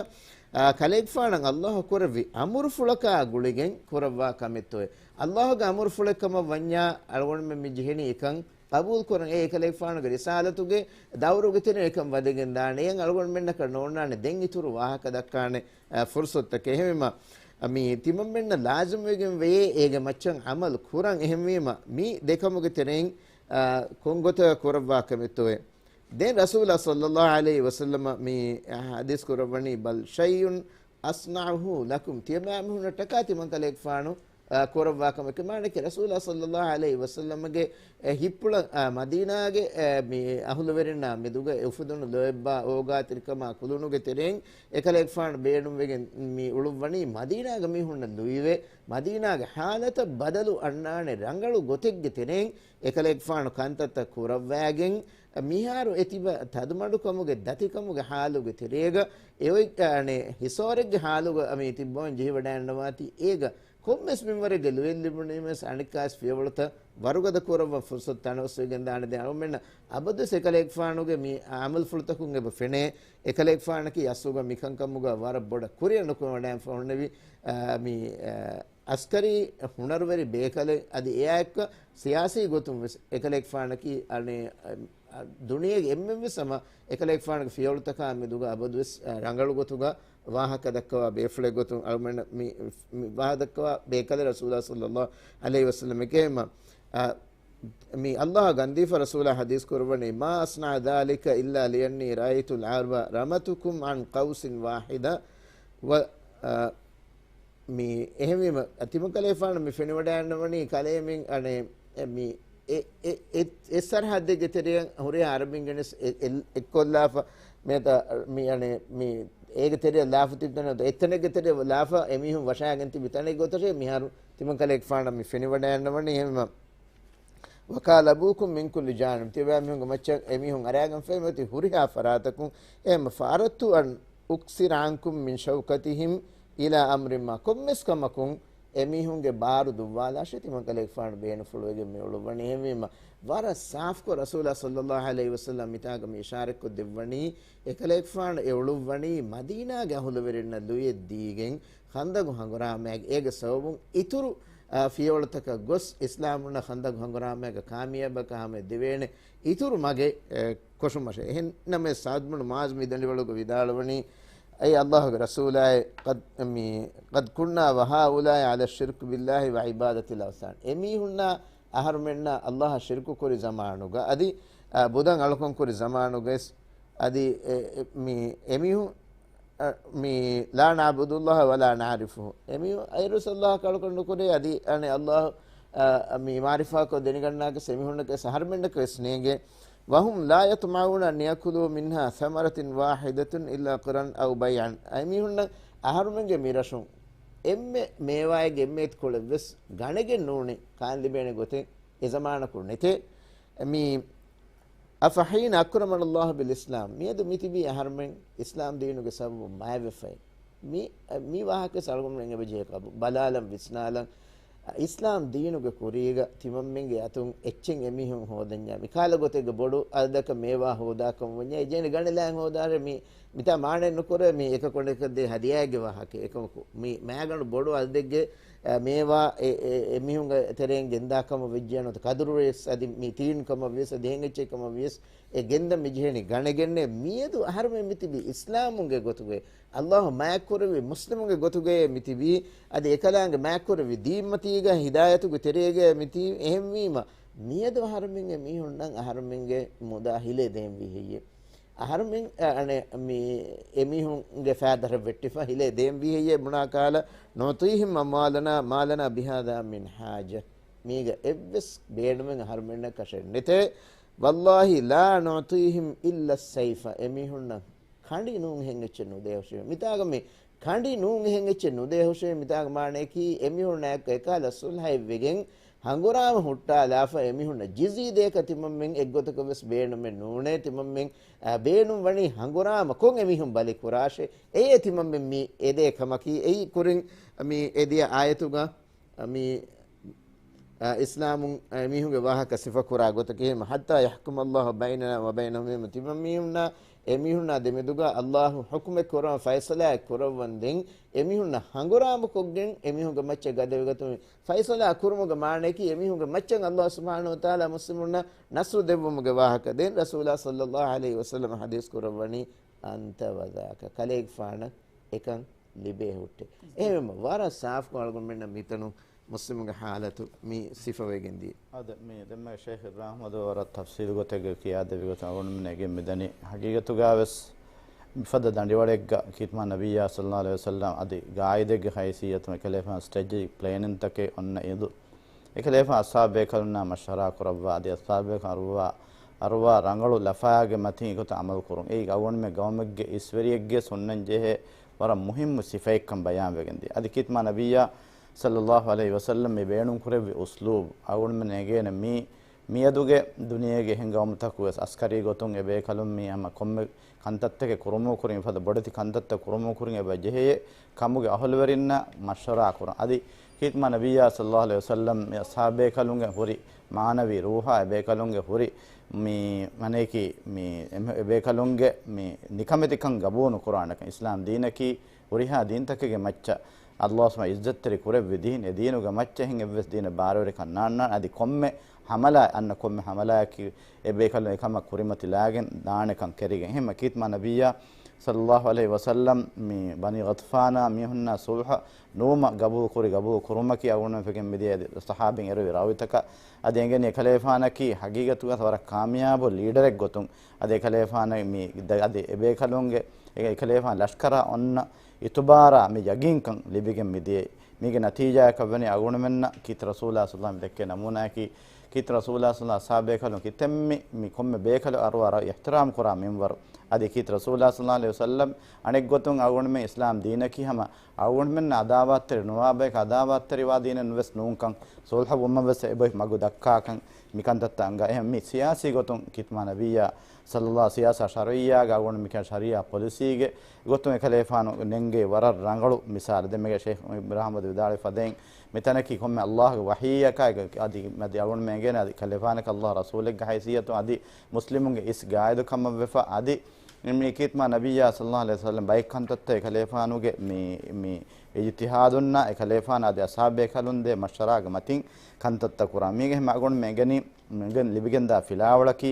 އާ، ކަލޭގެފާނަށް ﷲ ކުރެއްވި އަމުރުފުޅަކާ ގުޅިގެން ކުރައްވާ ކަމެއްތޯއޭ؟ ﷲ ގެ އަމުރުފުޅެއް ކަމަށް ވަންޏާ، އަޅުގަނޑުމެން މި ޖެހެނީ އެކަން ޤަބޫލު ކުރަން. އެ އެކަލޭގެފާނުގެ ރިސާލަތުގެ ދައުރުގެ ތެރެއިން އެކަން ވަދެގެން ދާނެ. އެއަށް އަޅުގަނޑުމެންނަކަށް ނޯންނާނެ ދެން އިތުރު ވާހަކަ ދައްކާނެ، އަ، ފުރުޞަތުތަކެއް. އެހެންވީމަ، މި ތިމަންމެންނަށް ލާޒިމްވެގެން ވެޔޭ އޭގެ މައްޗަށް ޢަމަލު ކުރަން. އެހެންވީމަ، މި ދެކަމުގެ ތެރެއިން، އަ، ކޮންގޮތަކަށް ކުރައްވާ ކަމެއްތޯއޭ؟ ދެން ރަސޫލާ ޞައްލައްލާހު ޢަލައިހި ވަސައްލަމަ މި ޙަދީޘް ކުރައްވަނީ، "بل شيء أصنعه لكم." ތިޔަބައިމީހުންނަށްޓަކާ ތިމަން ކަލޭގެފާނު، އާ، ކުރައްވާ ކަމެކޭ. މާނައަކީ ރަސޫލާ ޞައްލައްލާހު ޢަލައިހި ވަސައްލަމަގެ އެ ހިތްޕުޅަށް، އާ، މަދީނާގެ، އެ، މި އަހުލުވެރިންނާ މެދުގަ އެ އުފެދުނު ލޯތްބާ އޯގާތެރިކަމާ ކުލުނުގެ ތެރެއިން އެކަލޭގެފާނު ބޭނުންވެގެން މި އުޅުއްވަނީ މަދީނާގެ މީހުންނަށް ލުއިވެ، މަދީނާގެ ޙާލަތަށް ބަދަލު އަންނާނެ ރަނގަޅު ގޮތެއްގެ ތެރެއިން އެކަލޭގެފާނު ކަންތައްތައް ކުރައްވާގެން، މިހާރު އެ ތިބަ ތަދުމަޑުކަމުގެ ދަތިކަމުގެ ޙާލުގެ ތެރޭގަ އެ އޮތް، އަނެއް ހިސޯރެއްގެ ޙާލުގަ މި ތިއްބަވަން ޖެހިވަޑައިގަންނަވާތީ، އޭގަ ކޮންމެސް މިންވަރެއްގެ ލުޔެއް ލިބުނީމެސް އަނެއްކާވެސް ފިޔަވަޅުތައް ވަރުގަދަ ކުރައްވަން ފުރުޞަތު ތަނަވަސްވެގެންދާނެ. ދެން އަޅުމެންނަށް އަބަދުވެސް އެކަލޭގެފާނުގެ މި ޢަމަލުފުޅުތަކުން އެބަ ފެނޭ، އެކަލޭގެފާނަކީ އަސްލުގަ މިކަންކަމުގަ ވަރަށް ބޮޑަށް ކުރިއަށް ނުކުމެވަޑައިގެންފަ ހުންނެވި، އާ، މި، އާ، ޢަސްކަރީ ހުނަރުވެރި ބޭކަލެއް. އަދި އެއާއެއްކަ ސިޔާސީ ގޮތުން ވެސް އެކަލޭގެފާނަކީ އަނެއް، އަ، ދުނިޔޭގެ އެންމެންވެސް ހަމަ އެކަލޭގެފާނުގެ ފިޔަވަޅުތަކާ މެދުގަ އަބަދުވެސް، އަ، ރަނގަޅު ގޮތުގަ ވާހަކަ ދައްކަވާ ބޭފުޅެއް ގޮތުން އަޅުމެން މި، މި ވާހަކަ ދައްކަވާ ބޭކަލެއް ރަސޫލާ ޞައްލައްލާހު ޢަލައިހި ވަސައްލަމަ އެކޭ ހަމަ، އަ، މި ﷲ ގަންދީފަ ރަސޫލާ ޙަދީޘް ކުރައްވަނީ، "ما أصنع ذلك إلا لأني رأيت العرب رمتكم عن قوس واحدة و، އަ، މި އެހެންވީމަ، ތިމަން ކަލޭގެފާނު މި ފެނިވަޑައިގަންނަވަނީ ކަލޭމެން އަނެއް މި އެ، އެ، އެ، އެ ސަރަހައްދެއްގެ ތެރެއަށް ހުރިހާ ޢަރަބިންގެނެސް އެ، އެ، އެއްކޮށްލާފަ މޭތަ މި އަނެއް މި އޭގެ ތެރެއަށް ލާފަ ތިބި ތަނެއް އެތަނެއްގެ ތެރެއަށް ލާފަ އެމީހުން ވަށާގެން ތިބި ތަނެއް ގޮތަށޭ މިހާރު ތިމަން ކަލޭގެފާނަށް މި ފެނިވަޑައިގަންނަވަނީ. އެހެންވީމަ، وكالبوكم من كل جانب. ތިބާމީހުންގެ މައްޗަށް އެމީހުން އަރާގެންފައި މިއޮތީ ހުރިހާ ފަރާތަކުން. އެހެންވީމަ، فأردت أن أقصر عنكم من شوكتهم إلى أمر ما. ކޮންމެސް ކަމަކުން އެމީހުންގެ ބާރު ދުއްވާލާށޭ ތިމަން ކަލޭގެފާނު ބޭނުންފުޅުވެގެން މި އުޅުއްވަނީ. އެހެންވީމަ، ވަރަށް ސާފުކޮށް ރަސޫލާ ޞައްލައްލާހު ޢަލައިހި ވަސައްލަމަ މިތާގަ މި އިޝާރަތްކޮށް ދެއްވަނީ، އެކަލޭގެފާނު އެ އުޅުއްވަނީ މަދީނާގެ އަހުލުވެރިންނަށް ލުޔެއް ދީގެން، ޚަންދަގު ހަނގުރާމައިގެ އޭގެ ސަބަބުން އިތުރު، އާ، ފިޔަވަޅުތަކަށް ގޮސް އިސްލާމުންނަށް ޚަންދަގު ހަނގުރާމައިގަ ކާމިޔާބަކަށް ހަމަޔަށް ދެވޭނެ އިތުރު މަގެއް، އެ، ކޮށުމަށެ. އެހެންނަމަވެސް ސަޢްދު ބުނު މުޢާޛު މި ދަނޑިވަޅުގަ ވިދާޅުވަނީ، އޭ ﷲ ގެ ރަސޫލާއޭ، قد، މި، قد كنا وهؤلاء على الشرك بالله وعبادة الأوثان. އެމީހުންނާ އަހަރުމެންނާ ﷲ އަށް ޝިރުކު ކުރި ޒަމާނުގަ އަދި، އާ، ބުދަން އަޅުކަން ކުރި ޒަމާނުގަވެސް އަދި، އެ، އެ، މި، އެމީހުން އަ، މި، لا نعبد الله ولا نعرفه. އެމީހުން އައިރުސް ﷲ އަށް އަޅުކަން ނުކުރޭ، އަދި އަނެއް ﷲ، އަ، މި މަޢުރިފާކޮށް ދެނެގަންނާކަށް އެމީހުންނަކަށް އަހަރުމެންނަކަށް ވެސް ނޭނގޭ. وهم لا يطمعون أن يأكلوا منها ثمرة واحدة إلا قرا أو بيعا. އެމީހުންނަށް އަހަރުމެންގެ މިރަށުން އެންމެ މޭވާއެއްގެ އެންމެ އެތި ކޮޅެއް ވެސް ގަނެގެން ނޫނީ ކާން ލިބޭނެ ގޮތެއް އެ ޒަމާނަކު ނެތޭ. މި އަފަހީނަ އަކްރަމަނަ ﷲ ބިލް އިސްލާމް. މިއަދު މިތިބީ އަހަރުމެން އިސްލާމް ދީނުގެ ސަބަބުން މާތްވެފައި. މި، މި ވާހަކަ އަޅުގަނޑުމެން އެބަޖެހޭ ބަލާލަން ވިސްނާލަން. އިސްލާމް ދީނުގެ ކުރީގަ ތިމަންމެންގެ އަތުން އެއްޗެއް އެމީހުން ހޯދަންޏާ، މި ކާލަ ގޮތެއްގަ ބޮޑު އަދަދަކަށް މޭވާ ހޯދާކަމަށް ވަންޏާ، އެ ޖެހެނީ ގަނޑެއް ލާން ހޯދާށޭ. މި، މިތާ މާނައެއް ނުކުރޭ، މި އެކަކު އަނެކަކަށް ދޭ ހަދިޔާއެއްގެ ވާހަކަ. އެކަމަކު، މި މާގަނޑު ބޮޑު އަދަދެއްގެ، އަ، މޭވާ އެ، އެ، އެމީހުންގެ ތެރެއިން ގެންދާ ކަމަށް ވެއްޖެއްޔާ ނުވަތަ ކަދުރުވެސް އަދި މި ތީން ކަމަށް ވިޔަސް އަދި އެހެން އެއްޗެއް ކަމަށް ވިޔަސް އެ ގެންދަން މި ޖެހެނީ ގަނެގެންނޭ. މިއަދު އަހަރުމެން މިތިބީ އިސްލާމުންގެ ގޮތުގައި، ﷲ މާތްކުރެއްވި މުސްލިމުންގެ ގޮތުގައޭ މިތިބީ. އަދި އެކަލާނގެ މާތްކުރެއްވި ދީންމަތީގަ ހިދާޔަތުގެ ތެރޭގައޭ މިތިބީ. އެހެންވީމަ، މިއަދު އަހަރުމެން އެމީހުންނަށް އަހަރުމެންގެ މުދާ ހިލޭ ދޭންވީ ހެއްޔޭ؟ އަހަރުމެން، އަ، އަނެއް މި އެމީހުންގެ ފައިދަރަށް ވެއްޓިފަ ހިލޭ ދޭންވީ ހެއްޔޭ؟ ބުނާ ކާލަ، نعطيهم أموالنا، ما لنا بها من حاجة. މީގަ އެއްވެސް ބޭނުމެއް އަހަރުމެންނަށް ކަށެއް ނެތޭ. والله لا نعطيهم إلا السيف. އެމީހުންނަށް ކަނޑި ނޫން އެހެން އެއްޗެއް ނުދޭހުށޭ. މިތާގަ މި ކަނޑި ނޫން އެހެން އެއްޗެއް ނުދޭހުށޭ. މިތާގަ މާނަޔަކީ އެމީހުންނާއެކު އެކާލަ ސުލްހައެއްވެގެން ހަނގުރާމަ ހުއްޓާލާފަ އެމީހުންނަށް ޖިޒީ ދޭކަށް ތިމަންމެން އެއްގޮތަކަށް ވެސް ބޭނުމެއް ނޫނޭ. ތިމަންމެން، އަ، ބޭނުން ވަނީ ހަނގުރާމަ ކޮށް އެމީހުން ބަލި ކުރާށޭ. އެއޭ ތިމަންމެން މި އެދޭ ކަމަކީ. އެއީ ކުރިން މި އެދިޔަ އާޔަތުގަ މި، އަ، އިސްލާމުން، އަ، އެމީހުންގެ ވާހަކަ ސިފަކުރާ ގޮތަކީ، ހައްތާ ޔަޙްކުމަ ﷲ ބައިނަނާ ވަބައިނަހުމް. ތިމަންމީހުންނާ އެމީހުންނާ ދެމެދުގަ ﷲ ޙުކުމެއް ކުރަން، ފައިޞަލާއެއް ކުރައްވަން ދެން، އެމީހުންނަށް ހަނގުރާމަކޮށްގެން އެމީހުންގެ މައްޗަށް ގަދަވެގަތުމިން، ފައިޞަލާ ކުރުމުގެ މާނަޔަކީ، އެމީހުންގެ މައްޗަށް ﷲ ސުބްޙާނަހޫ ވަތަޢާލާ މުސްލިމުންނަށް ނަޞްރު ދެއްވުމުގެ ވާހަކަ. ދެން ރަސޫލާ ޞައްލައްލާހު ޢަލައިހި ވަސައްލަމަ ޙަދީޘް ކުރައްވަނީ، أنت وذاك، ކަލޭގެފާނަށް އެކަން ލިބޭ ހުއްޓޭ. އެހެންވީމަ، ވަރަށް ސާފުކޮށް އަޅުގަނޑުމެންނަށް މިތަނުން މުސްލިމުންގެ ޙާލަތު މި ސިފަވެގެން ދިޔަ. އާދެ، މި ދެންމެ ޝޭޚް އިބްރާހިމް އަދު ވަރަށް ތަފްޞީލު ގޮތެއްގަ ކިޔާދެއްވި ގޮތަށް އަޅުގަނޑުމެން އެނގެން މިދަނީ. ޙަޤީޤަތުގަ ވެސް މިފަދަ ދަނޑިވަޅެއްގަ ޚިތްމާ ނަބިއްޔާ ޞައްލައްލާހު ޢަލައިހި ވަސައްލަމް އަދި ގާއިދެއްގެ ހައިސިއްޔަތުން އެކަލޭފާނު ސްޓްރެޓެޖިކް ޕްލޭނިންތަކެއް އޮންނަ އިނދު، އެކަލޭފާނު އަޞްޙާބު ބޭކަލުންނާ މަޝްވަރާ ކުރައްވާ، އަދި އަޞްޙާބު ބޭކަލުން އަރުވާ، އަރުވާ ރަނގަޅު ލަފާގެ މަތިން އެގޮތަށް ޢަމަލު ކުރުން. އެއީ އަޅުގަނޑުމެން ގައުމެއްގެ އިސްވެރިއެއްގެ އޮންނަން ޖެހޭ ވަރަށް މުހިއްމު ސިފައެއްކަން ބަޔާންވެގެން ދިޔަ. އަދި ޚިތްމާ ނަބިއްޔާ ޞައްލައްލާހު ޢަލައިހި ވަސައްލަމް މި ބޭނުން ކުރެއްވި އުސްލޫބް އަޅުގަނޑުމެން އެނގޭނެ މީ މިއަދުގެ ދުނިޔޭގެ އެހެން ގައުމުތަކު ވެސް އަސްކަރީ ގޮތުން އެބޭކަލުން މި ހަމަ ކޮންމެ ކަންތައްތަކެއް ކުރުމުގެ ކުރިން، މިފަދަ ބޮޑެތި ކަންތައްތައް ކުރުމުގެ ކުރިން އެބަ ޖެހޭ ކަމުގެ އަހުލުވެރިންނާ މަޝްވަރާ ކުރަން. އަދި ޚިތްމާ ނަބިއްޔާ ޞައްލައްލާހު ޢަލައިހި ވަސައްލަމް މި އަޞްޙާބު ބޭކަލުންގެ ހުރި މާނަވީ ރޫޙާ، އެބޭކަލުންގެ ހުރި މި މަނޭކީ މި އެ، އެބޭކަލުންގެ މި ނިކަމެތިކަން ގަބޫލު ނުކުރާނެކަން، އިސްލާމް ދީނަކީ ހުރިހާ ދީންތަކެއްގެ މައްޗަށް ﷲ ސުބްޙާނަހޫ ޢިއްޒަތްތެރި ކުރެއްވި ދީން، އެ ދީނުގެ މައްޗަށް އެހެން އެއްވެސް ދީނެއް ބާރުވެރިކަން ނާންނާނެ. އަދި ކޮންމެ ހަމަލާ، އަންނަ ކޮންމެ ހަމަލާއަކީ އެބޭކަލުން އެކަމަށް ކުރިމަތިލާގެން ދާނެކަން ކެރިގެން. އެހެންމަ ޚިތްމާ ނަބިއްޔާ ޞައްލައްލާހު ޢަލައިހި ވަސައްލަމް މި ބަނީ ޣަޠްފާނާ މީހުންނާ ޞުލްޙަ ނުވުމަށް ގަބޫލު ކުރި، ގަބޫލު ކުރުމަކީ އަޅުގަނޑުމެން ފެންނަން މިދިޔަ އަދި ޞަޙާބީން އެރުވި ރާވީތަކަށް. އަދި އެނގެނީ އެކަލޭފާނަކީ ޙަޤީޤަތުގަ ވަރަށް ކާމިޔާބު ލީޑަރެއް ގޮތުން. އަދި އެކަލޭފާނަށް މި ދަ-، އަދި އެބޭކަލުންގެ، އެ-، އެކަލޭފާން ލަޝްކަރާ އޮންނަ އިތުބާރާ މި ޔަގީންކަން ލިބިގެން މިދިޔައީ. މީގެ ނަތީޖާއަކަށް ވަނީ އަޅުގަނޑުމެންނަށް ކީރިތި ރަސޫލާ ޞައްލައްލާހު ޢަލައިހި ވަސައްލަމް ދެއްކޭ ނަމޫނާއަކީ، ކީރިތި ރަސޫލާ ޞައްލައްލާހު ޢަލައިހި ވަސައްލަމް އަޞްޙާބު ބޭކަލުން ކިތަންމެ މި ކޮންމެ ބޭކަލު އަރުވާ ރަށް އިޙްތިރާމް ކުރާ މިންވަރު. އަދި ކީރިތި ރަސޫލާ ޞައްލައްލާހު ޢަލައިހި ވަސައްލަމް އަނެއްގޮތުން އަޅުގަނޑުމެން އިސްލާމް ދީނަކީ ހަމަ އަޅުގަނޑުމެންނަށް އަދާވާތްތެރި ނުވާ ބަޔަކަށް އަދާވާތްތެރިވާ ދީނެއް ނުވެސް ނޫންކަން، ޞުލްޙަ ވުމަށް ވެސް އެބަ މަގު ދައްކާކަން މި ކަންތައްތައް އަންގާ. އެހެން މި ސިޔާސީ ގޮތުން ޚިތްމާ ނަބިއްޔާ ޞައްލައްލާހު ސިޔާސާ ޝަރުޢިއްޔާގަ އަޅުގަނޑު މިކަން ޝަރީޢާ ޕޮލިސީގެ ގޮތުން އެކަލޭފާނު ނެންގެ ވަރަށް ރަނގަޅު މިސާލެއް. ދެންމެގެ ޝޭޚް އިބްރާހިމް އަދު ވިދާޅުވި ފަދައިން މިތަނަކީ ކޮންމެ ﷲގެ ވަޙީއަކާ އަދި، އަދި އަޅުގަނޑުމެން އެނގޭނެ އަދި ކަލޭފާނަކަށް ﷲ ރަސޫލެއްގެ ހައިސިއްޔަތުން އަދި މުސްލިމުންގެ އިސް ގާއިދު ކަމަށްވެފަ އަދި މި ޚިތްމާ ނަބިއްޔާ ޞައްލައްލާހު ޢަލައިހި ވަސައްލަމް ބައެއް ކަންތައްތައް އެކަލޭފާނުގެ މި، މި އިޖްތިހާދުންނާ އެކަލޭފާނާ އަދި އަޞްޙާބު ބޭކަލުން ދޭ މަޝްވަރާގެ މަތިން ކަންތައްތައް ކުރާ. މީގެ ހަމަ އަޅުގަނޑުމެން އެނގެނީ މިގެން ލިބިގެންދާ ފިލާވަޅަކީ،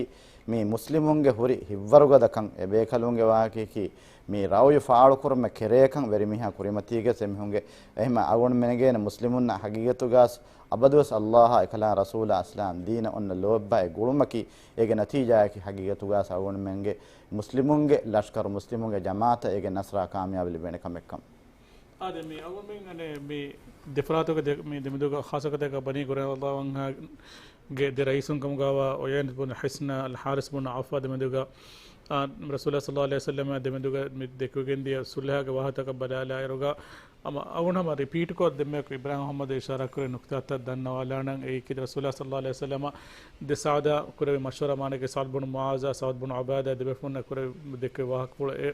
މި މުސްލިމުންގެ ހުރި ހިތްވަރުގަދަކަން އެބޭކަލުންގެ ވާހަކަޔަކީ، މި ރައުޔު ފާޅުކުރުމެއް ކެރޭކަން ވެރިމީހާ ކުރިމަތީގަސް އެމީހުންގެ. އެހެންމަ އަޅުގަނޑުމެންގެ މުސްލިމުންނަށް ހަގީގަތުގަސް އަބަދުވެސް ﷲއާ އެކަލާ ރަސޫލާ އިސްލާމް ދީނަށް އޮންނަ ލޯތްބާއެއް ގުޅުމަކީ، އޭގެ ނަތީޖާއަކީ ހަގީގަތުގަސް އަޅުގަނޑުމެންގެ މުސްލިމުންގެ ލަޝްކަރު، މުސްލިމުންގެ ޖަމާޢަތަށް އޭގެ ނަޞްރާ ކާމިޔާބު ލިބޭނެ ކަމެއްކަން. އާދެ، މި އަޅުގަނޑުމެން އަނެއް މި ދެފަރާތުގެ ދެ-، މި ދެމެދުގަ ޚާއްޞަ ގޮތެއްގަ ބަނީ ޤުރައިޟާ ވަންހާގެ ދެ ރައީސުން ކަމުގަވާ އުޔައިނަތު ބުނު ޙިޞްނާ، އަލްޙާރިޘް ބުނު ޢައުފާ ދެމެދުގަ، އާ، ރަސޫލާ ޞައްލައްލާހު ޢަލައިހި ވަސައްލަމާ ދެމެދުގަ މި ދެކިވެގެންދިޔަ ޞުލްޙަގެ ވާހަކަތަކަށް ބަލާލާއިރުގަ، ހަމަ އަޅުގަނޑު ހަމަ ރިޕީޓްކޮށް ދެންމެ އިބްރާހިމް މުހައްމަދު އިޝާރާ ކުރެ ނުކުތާތައް ދަންނަވާލާނަން. އެއީ ކީރިތި ރަސޫލާ ޞައްލައްލާހު ޢަލައިހި ވަސައްލަމަ ދެ ސަޢުދާ ކުރެވި މަޝްވަރާ މާނައިގެ ސަޢުދު ބުނު މުޢާޛާ ސަޢުދު ބުނު ޢުބާދާ ދެބޭފުޅުންނަށް ކުރެ ދެއްކެވި ވާހަކަފުޅު އެ،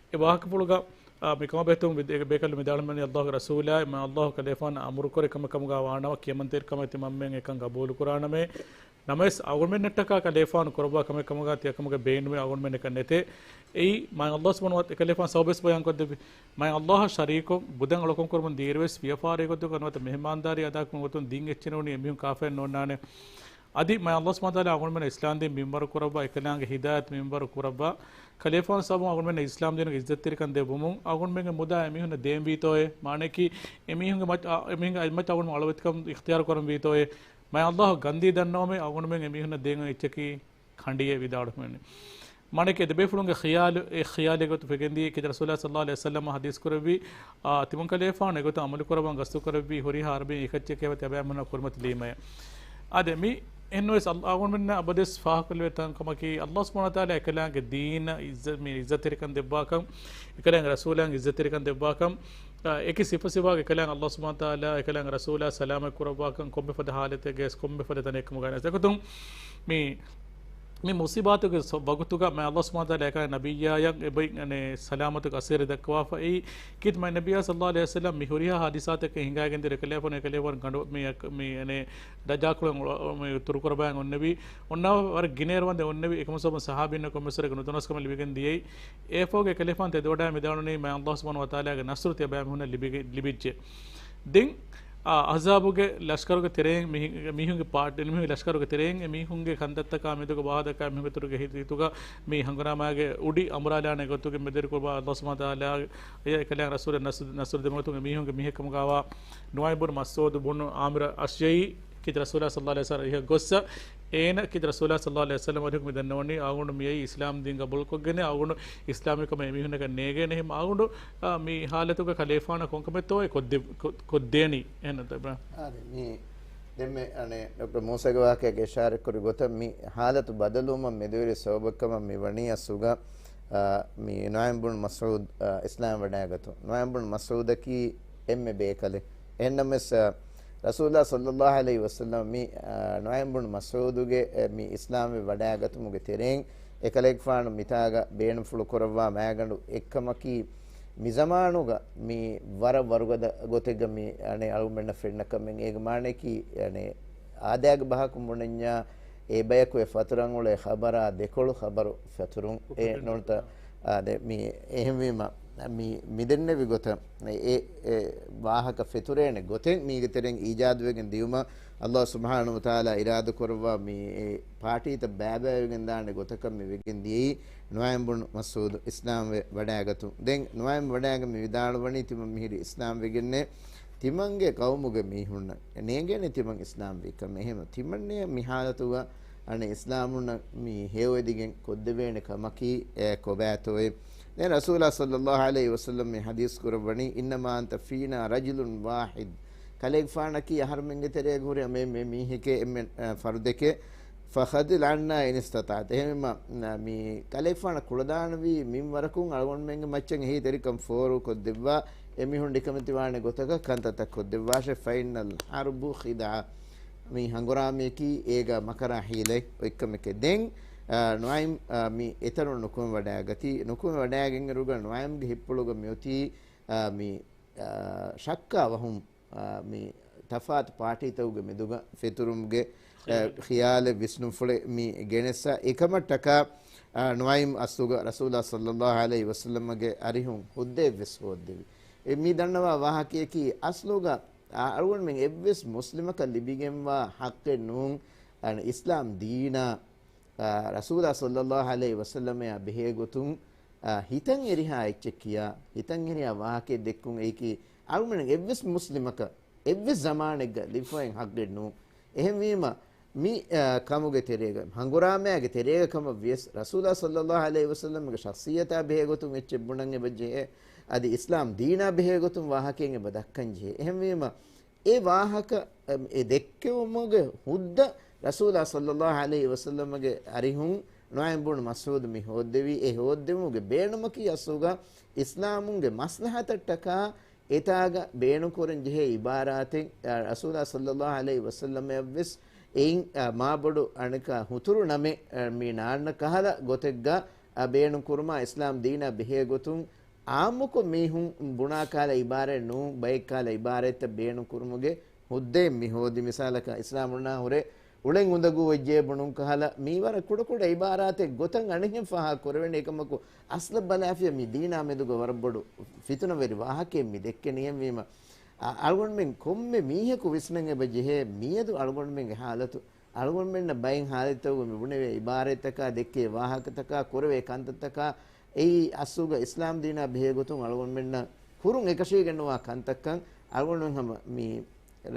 އެ ވާހަކަފުޅުގަ، އާ، މި ކަމަށް ބެހޭ ބޭކަލުން މިދާޅުމަށް ވަނީ އައްލާހުގެ ރަސޫލާ، މާ އައްލާހު ކަލޭފާނަށް އަމުރުކުރި ކަމެއް ކަމުގަ ވާނަމަ ކިޔަމަންތެރިކަމެއް ތިމަންމެން އެކަން ގަބޫލުކުރާނަމޭ. ނަމަވެސް އަޅުގަނޑުމެންނަށްޓަކާ ކަލޭފާނު ކުރައްވާ ކަމެއް ކަމުގަ ތިޔަކަމުގެ ބޭނުމެއް އަޅުގަނޑުމެންނަކަށް ނެތޭ. އެއީ މާތް އައްލާހު ސުބްޙާނަހޫ ވަތަ-، އެކަލޭފާނު ސަބަބެއް ބަޔާންކޮށްދެއްވި. މާތް އައްލާހަށް ޝަރީކު ބުދަން އަޅުކަން ކުރަމުން ދިޔައިރުވެސް ވިޔަފާރި ގޮތުގަ ނުވަތަ މެހެމާންދާރީ އަދާކުރުމުގެ ގޮތުން ދީން އެއްޗެއް ނޫނީ އެމީހުން ކާފައެއް ނޯންނާނެ. އަދި މާތް އައްލާހު ސުބްޙާނަހޫ ވަތަޢާލާ އަޅުގަނޑުމެންނަށް އިސްލާމް ދީން މިންވަރު ކުރައްވާ، އެކަލާނގެ ހިދާޔަތް މިންވަރު ކުރައްވާ، ކަލޭފާނު ސަބަބުން އަޅުގަނޑުމެންނަށް އިސްލާމް ދީނުގެ އިއްޒަތްތެރިކަން ދެއްވުމުން އަޅުގަނޑުމެންގެ މުދާ އެމީހުންނަށް ދޭން ވީތޯއޭ؟ މާނައަކީ އެމީހުންގެ މައްޗަށް، އާ، އެމީހުންގެ މައްޗަށް އަޅުގަނޑު އަޅުވެތިކަން އިޚްތިޔާރު ކުރަން ވީތޯއޭ؟ މާތް އައްލާހު ގަންދީ ދަންނަވަމޭ އަޅުގަނޑުމެން އެމީހުންނަށް ދޭން އޮތް އެއްޗަކީ ކަނޑިއޭ ވިދާޅުވެފަ މިވަނީ. މާނައަކީ އެ ދެބޭފުޅުންގެ ޚިޔާލު، އެ ޚިޔާލެއް ގޮތު ފެގެންދިޔަ ކީރިތި ރަސޫލާ ޞައްލައްލާހު ޢަލައިހި ވަސައްލަމަ ޙަދީޘް ކުރެއްވި، އާ، ތިމަންކަލޭފާނު އެގޮތަށް ޢަމަލު ކުރައްވަން ގަސްތު ކުރެއްވީ ހުރިހާ ޢަރަބިން އެކައްޗެކޭ ވަތަ އެބައިމީހުންނަށް ކުރިމަތިލީމަޔަށް. އާދެ، މި އެހެންވެސް އަޅު-، އަޅުގަނޑުމެންނަށް އަބަދުވެސް ފާހަގަކޮށްލެވޭ ތަން ކަމަކީ، އައްލާހު ސުބްޙާނަހޫ ވަތަޢާލާ އެކަލާނގެ ދީނަށް އިއްޒަ-، މި އިއްޒަތްތެރިކަން ދެއްވާކަން، އެކަލާނގެ ރަސޫލާއަށް އިއްޒަތްތެރިކަން ދެއްވާކަން، އާ، އެކި ސިފަ ސިފައިގެ އެކަލާނގެ އައްލާހު ސުބްޙާނަހޫ ވަތަޢާލާ އެކަލާނގެ ރަސޫލާ ސަލާމަތް ކުރައްވާކަން، ކޮންމެ ފަދަ ޙާލަތެއްގައި ކޮންމެ ފަދަ ތަނެއް ކަމުގައި ނަސް. އެގޮތުން މި، މި މުޞީބާތުގެ ސޮ-، ވަގުތުގަ މާތް އައްލާހު ސުބްޙާނަހޫ ވަތަޢާލާ އެކަލާނގެ ނަބިއްޔާއަށް އެބައި، އަނެ، ސަލާމަތުގެ އަސަރެއް ދައްކަވާފަ. އެއީ ކީރިތި މާތް ނަބިއްޔާ ޞައްލައްލާހު ޢަލައިހި ވަސައްލަމަ މި ހުރިހާ ޙާދިސާތަކެއް ހިނގައިގެންދިޔަ އެކަލޭފާނު، އެކަލޭފާނު ގަނޑު މި، މި، އަނެ، ދައްޖާލު ކުޅަން އުޅ-، މި ތުރުކުރައްވައިގެން އޮންނެވީ. އޮންނަ ވަރަށް ގިނައިރު ވަންދެން އޮންނެވީ. އެކަމަކު ސަބަބުން ޞަޙާބީންނަށް ކޮންމެސް ވަރެއްގެ ނުދަންނަވާ ކަމެއް ލިބިގެން ދިޔައީ. އެއަށްފަހުގަ އެކަލޭފާނު ތެދުވަޑައި މިދާނުނީ މާތް އައްލާހު ސުބްޙާނަހޫ ވަތަޢާލާގެ ނަޞްރު ތިޔަބައިމީހުންނަށް ލިބިގެ-، ލިބިއްޖެ. ދެން، އާ، އަޙްޒާބުގެ ލަޝްކަރުގެ ތެރެއިން މިހި-، މީހުންގެ ޕާޓް-، މީހުންގެ ލަޝްކަރުގެ ތެރެއިން އެމީހުންގެ ކަންތައްތަކާ މެދުގަ ވާހަކަ ދައްކާ މީހުންގެ އިތުރުގެ ހި-، ހިތުގަ މި ހަނގުރާމާގެ އުޑި އަނބުރާލާނެ ގޮތުގެ މެދުވެރިކުރުމަށް އައްލާހު ސުބްޙާނަހޫ ވަތަޢާލާ އެކަލާނގެ ރަސޫލަށް ނަޞްރު، ނަޞްރު ދެއްވުމަށް އެމީހުންގެ މީހެއް ކަމުގައިވާ ނުޢައިމް ބުނު މަސްޢޫދު ބުނު ޢާމިރު އަޝްޖަޢީ ކީރިތި ރަސޫލާ ޞައްލައްލާހު ޢަލައިހި ވަސައްލަމަ އަރިހަށް ގޮއްސަ، އޭނަ ކީރިތި ރަސޫލާ ޞައްލައްލާހު ޢަލައިހި ވަސައްލަމަ އަރިހަށް މި ދަންނަވަނީ އަޅުގަނޑު މިއައީ އިސްލާމް ދީން ގަބޫލުކޮށްގެން އަޅުގަނޑު އިސްލާމީ ކަމަށް އެމީހުންނަކަށް ނޭގޭނެ. އެހެން އަޅުގަނޑު، އާ، މި ޙާލަތުގަ ކަލޭފާނަށް ކޮންކަމެއްތޯއޭ ކޮށްދެ-، ކޮ-، ކޮށްދޭނީ؟ އެހެންނުތަ އިބްރާހިމް؟ އާދެ، މި ދެންމެ، އަނެ، ޑޮކްޓަރ މޫސާގެ ވާހަކައިގަ އިޝާރަތްކުރި ގޮތަށް މި ޙާލަތު ބަދަލުވުމަށް މެދުވެރި ސަބަބެއްކަމަށް މި ވަނީ އަސްލުގަ، އާ، މި ނުޢައިމް ބުނު މަސްޢޫދު، އާ، އިސްލާމް ވަޑައިގަތުން. ނުޢައިމް ބުނު މަސްޢޫދަކީ އެންމެ ބޭކަލެއް. އެހެންނަމަވެސް، އާ، ރަސޫލާ ޞައްލައްލާހު ޢަލައިހި ވަސައްލަމަ މި، އާ، ނުޢައިމް ބުނު މަސްޢޫދުގެ، އެ، މި އިސްލާމްވެ ވަޑައިގަތުމުގެ ތެރެއިން އެކަލޭގެފާނު މިތާގަ ބޭނުންފުޅު ކުރައްވާ މައިގަނޑު އެއްކަމަކީ، މި ޒަމާނުގަ މި ވަރަށް ވަރުގަދަ ގޮތެއްގަ މި، އަނެ، އަޅުގަނޑަށް ފެންނަ ކަމެއް. އޭގެ މާނައަކީ، އަނެ، އާދައިގެ ބަހަކުން ބުނަންޏާ، އެ ބަޔަކު އެ ފަތުރަން އުޅޭ ޚަބަރާ ދެކޮޅު ޚަބަރު ފެތުރުން. އެ ނޫންތަ؟ އާދެ، މި އެހެންވީމަ، މި، މި ދެންނެވި ގޮތަށް އެ، އެ ވާހަކަ ފެތުރޭނެ ގޮތެއް މީގެ ތެރެއިން އީޖާދުވެގެން ދިޔުމަށް އައްލާހު ސުބްޙާނަހޫ ވަތަޢާލާ އިރާދަކުރައްވާ މި އެ ޕާޓީތައް ބައިބައިވެގެން ދާނެ ގޮތަކަށް މި ވެގެން ދިޔައީ ނުޢައިމް ބުނު މަސްޢޫދު އިސްލާމްވެ ވަޑައިގަތުން. ދެން ނުޢައިމް ވަޑައިގެން މި ވިދާޅުވަނީ ތިމަން މިހިރީ އިސްލާމް ވެގެންނޭ، ތިމަންގެ ޤައުމުގެ މީހުންނަށް ނޭނގޭނެ ތިމަން އިސްލާމް ވީ ކަމެއް. އެހެން ތިމަންނޭ މި ޙާލަތުގަ އަނެއް އިސްލާމުންނަށް މި ހެޔޮވެދިގެން ކޮށްދެވޭނެ ކަމަކީ އެ ކޮބާތޯއޭ؟ ދެން ރަސޫލާ ޞައްލައްލާހު ޢަލައިހި ވަސައްލަމް މި ޙަދީޘް ކުރައްވަނީ، "إنما أنت فينا رجل واحد." ކަލޭގެފާނަކީ އަހަރުމެންގެ ތެރޭގަ ހުރި އެންމެ މީހެކޭ، އެންމެ، އަ، ފަރުދެކޭ. "فخذل عنا إن استطعت." އެހެންވީމަ، މި ކަލޭގެފާނަށް ކުޅަދާނަވީ މިންވަރަކުން އަޅުގަނޑުމެންގެ މައްޗަށް އެހީތެރިކަން ފޯރުކޮށްދެއްވާ، އެމީހުން ނިކަމެތިވާނެ ގޮތަކަށް ކަންތައްތައް ކޮށްދެއްވާށޭ. "فإن الحرب خدعة." މި ހަނގުރާމަޔަކީ އޭގަ މަކަރާ ޙީލަތް އޮތްކަމެކޭ. ދެން، އާ، ނުޢައިމް، އާ، މި އެތަނުން ނުކުމެވަޑައިގަތީ. ނުކުމެވަޑައިގެންއިރުގަ ނުޢައިމްގެ ހިތްޕުޅުގަ މިއޮތީ، އާ، މި، އާ، ޝައްކާ ވަހުމް، އާ، މި ތަފާތު ޕާޓީތަކުގެ މެދުގަ ފެތުރުމުގެ، އާ، ޚިޔާލެއް ވިސްނުންފުޅެއް މި ގެނެއްސަ. އެކަމަށްޓަކާ، އާ، ނުޢައިމް އަސްލުގަ ރަސޫލާ ޞައްލައްލާހު ޢަލައިހި ވަސައްލަމްގެ އަރިހުން ހުއްދައެއްވެސް ހޯއްދެވި. އެ މި ދަންނަވާ ވާހަކަޔަކީ އަސްލުގަ އާ، އަޅުގަނޑުމެން އެއްވެސް މުސްލިމަކަށް ލިބިގެންވާ ޙައްޤެއް ނޫން، އަން އިސްލާމް ދީނާ، އާ، ރަސޫލާ ޞައްލައްލާހު ޢަލައިހި ވަސައްލަމައާ ބެހޭގޮތުން، އާ، ހިތަށް އެރިހާ އެއްޗެއް ކިޔާ، ހިތަށް އެރިހާ ވާހަކައެއް ދެއްކުން. އެއީކީ އަޅުގަނޑުމެން އެއްވެސް މުސްލިމަކަށް އެއްވެސް ޒަމާނެއްގަ ލިބިފައި ޙައްޤެއް ނޫން. އެހެންވީމަ، މި، އާ، ކަމުގެ ތެރޭގަ، ހަނގުރާމައިގެ ތެރޭގަ ކަމަށް ވިޔަސް، ރަސޫލާ ޞައްލައްލާހު ޢަލައިހި ވަސައްލަމްގެ ޝަޚްޞިއްޔަތާ ބެހޭގޮތުން އެއްޗެއް ބުނަން އެބަ ޖެހޭ. އަދި އިސްލާމް ދީނާ ބެހޭގޮތުން ވާހަކައެއް އެބަ ދައްކަން ޖެހޭ. އެހެންވީމަ، އެ ވާހަކަ، އެ ދެއްކެވުމުގެ ހުއްދަ ރަސޫލާ ޞައްލައްލާހު ޢަލައިހި ވަސައްލަމްގެ އަރިހުން ނުޢައިމް ބުނު މަސްޢޫދު މި ހޯއްދެވީ. އެ ހޯއްދެވުމުގެ ބޭނުމަކީ އަސްލުގަ އިސްލާމުންގެ މަސްލަހަތަށްޓަކާ އެތާގަ ބޭނުންކުރަން ޖެހޭ އިބާރާތެއް، އަ، ރަސޫލާ ޞައްލައްލާހު ޢަލައިހި ވަސައްލަމަށްވެސް އެއިން، އަ، މާބޮޑު އަނެކާ ހުތުރު ނަމެއް، އަ، މި ނާންނަ ކަހަލަ ގޮތެއްގަ، އަ، ބޭނުންކުރުމާ އިސްލާމް ދީނާ ބެހޭ ގޮތުން އާއްމުކޮށް މީހުން ބުނާ ކަހަލަ އިބާރާތެއް ނޫން، ބައެއް ކަހަލަ އިބާރާތްތައް ބޭނުންކުރުމުގެ ހުއްދައެއް މި ހޯދި. މިސާލަކަށް އިސްލާމްވުންނާ ހުރެ އުޅެން އުނދަގޫ ވެއްޖެ ބުނުން ކަހަލަ މީ ވަރަށް ކުޑަކުޑަ އިބާރާތެއް ގޮތަށް އަނެއްހެން ފާހަގަ ކުރެވެނީ. އެކަމަކު އަސްލަށް ބަލާފިޔަ މި ދީނާ މެދުގަ ވަރަށް ބޮޑު ފިތުނަވެރި ވާހަކައެއް މި ދެއްކެނީ. އެހެންވީމަ، އަ، އަޅުގަނޑުމެން ކޮންމެ މީހަކު ވިސްނަން އެބަ ޖެހޭ މިއަދު އަޅުގަނޑުމެންގެ ހާލަތު، އަޅުގަނޑުމެންނަށް ބައެއް ހާލަތްތަކުގަ މި ބުނެވޭ އިބާރާތްތަކާ، ދެއްކޭ ވާހަކަތަކާ، ކުރެވޭ ކަންތައްތަކާ، އެއީ އަސްލުގަ އިސްލާމް ދީނާ ބެހޭ ގޮތުން އަޅުގަނޑުމެންނަށް ކުރުން އެކަށީގެންނުވާ ކަންތައްކަން އަޅުގަނޑުމެން ހަމަ މި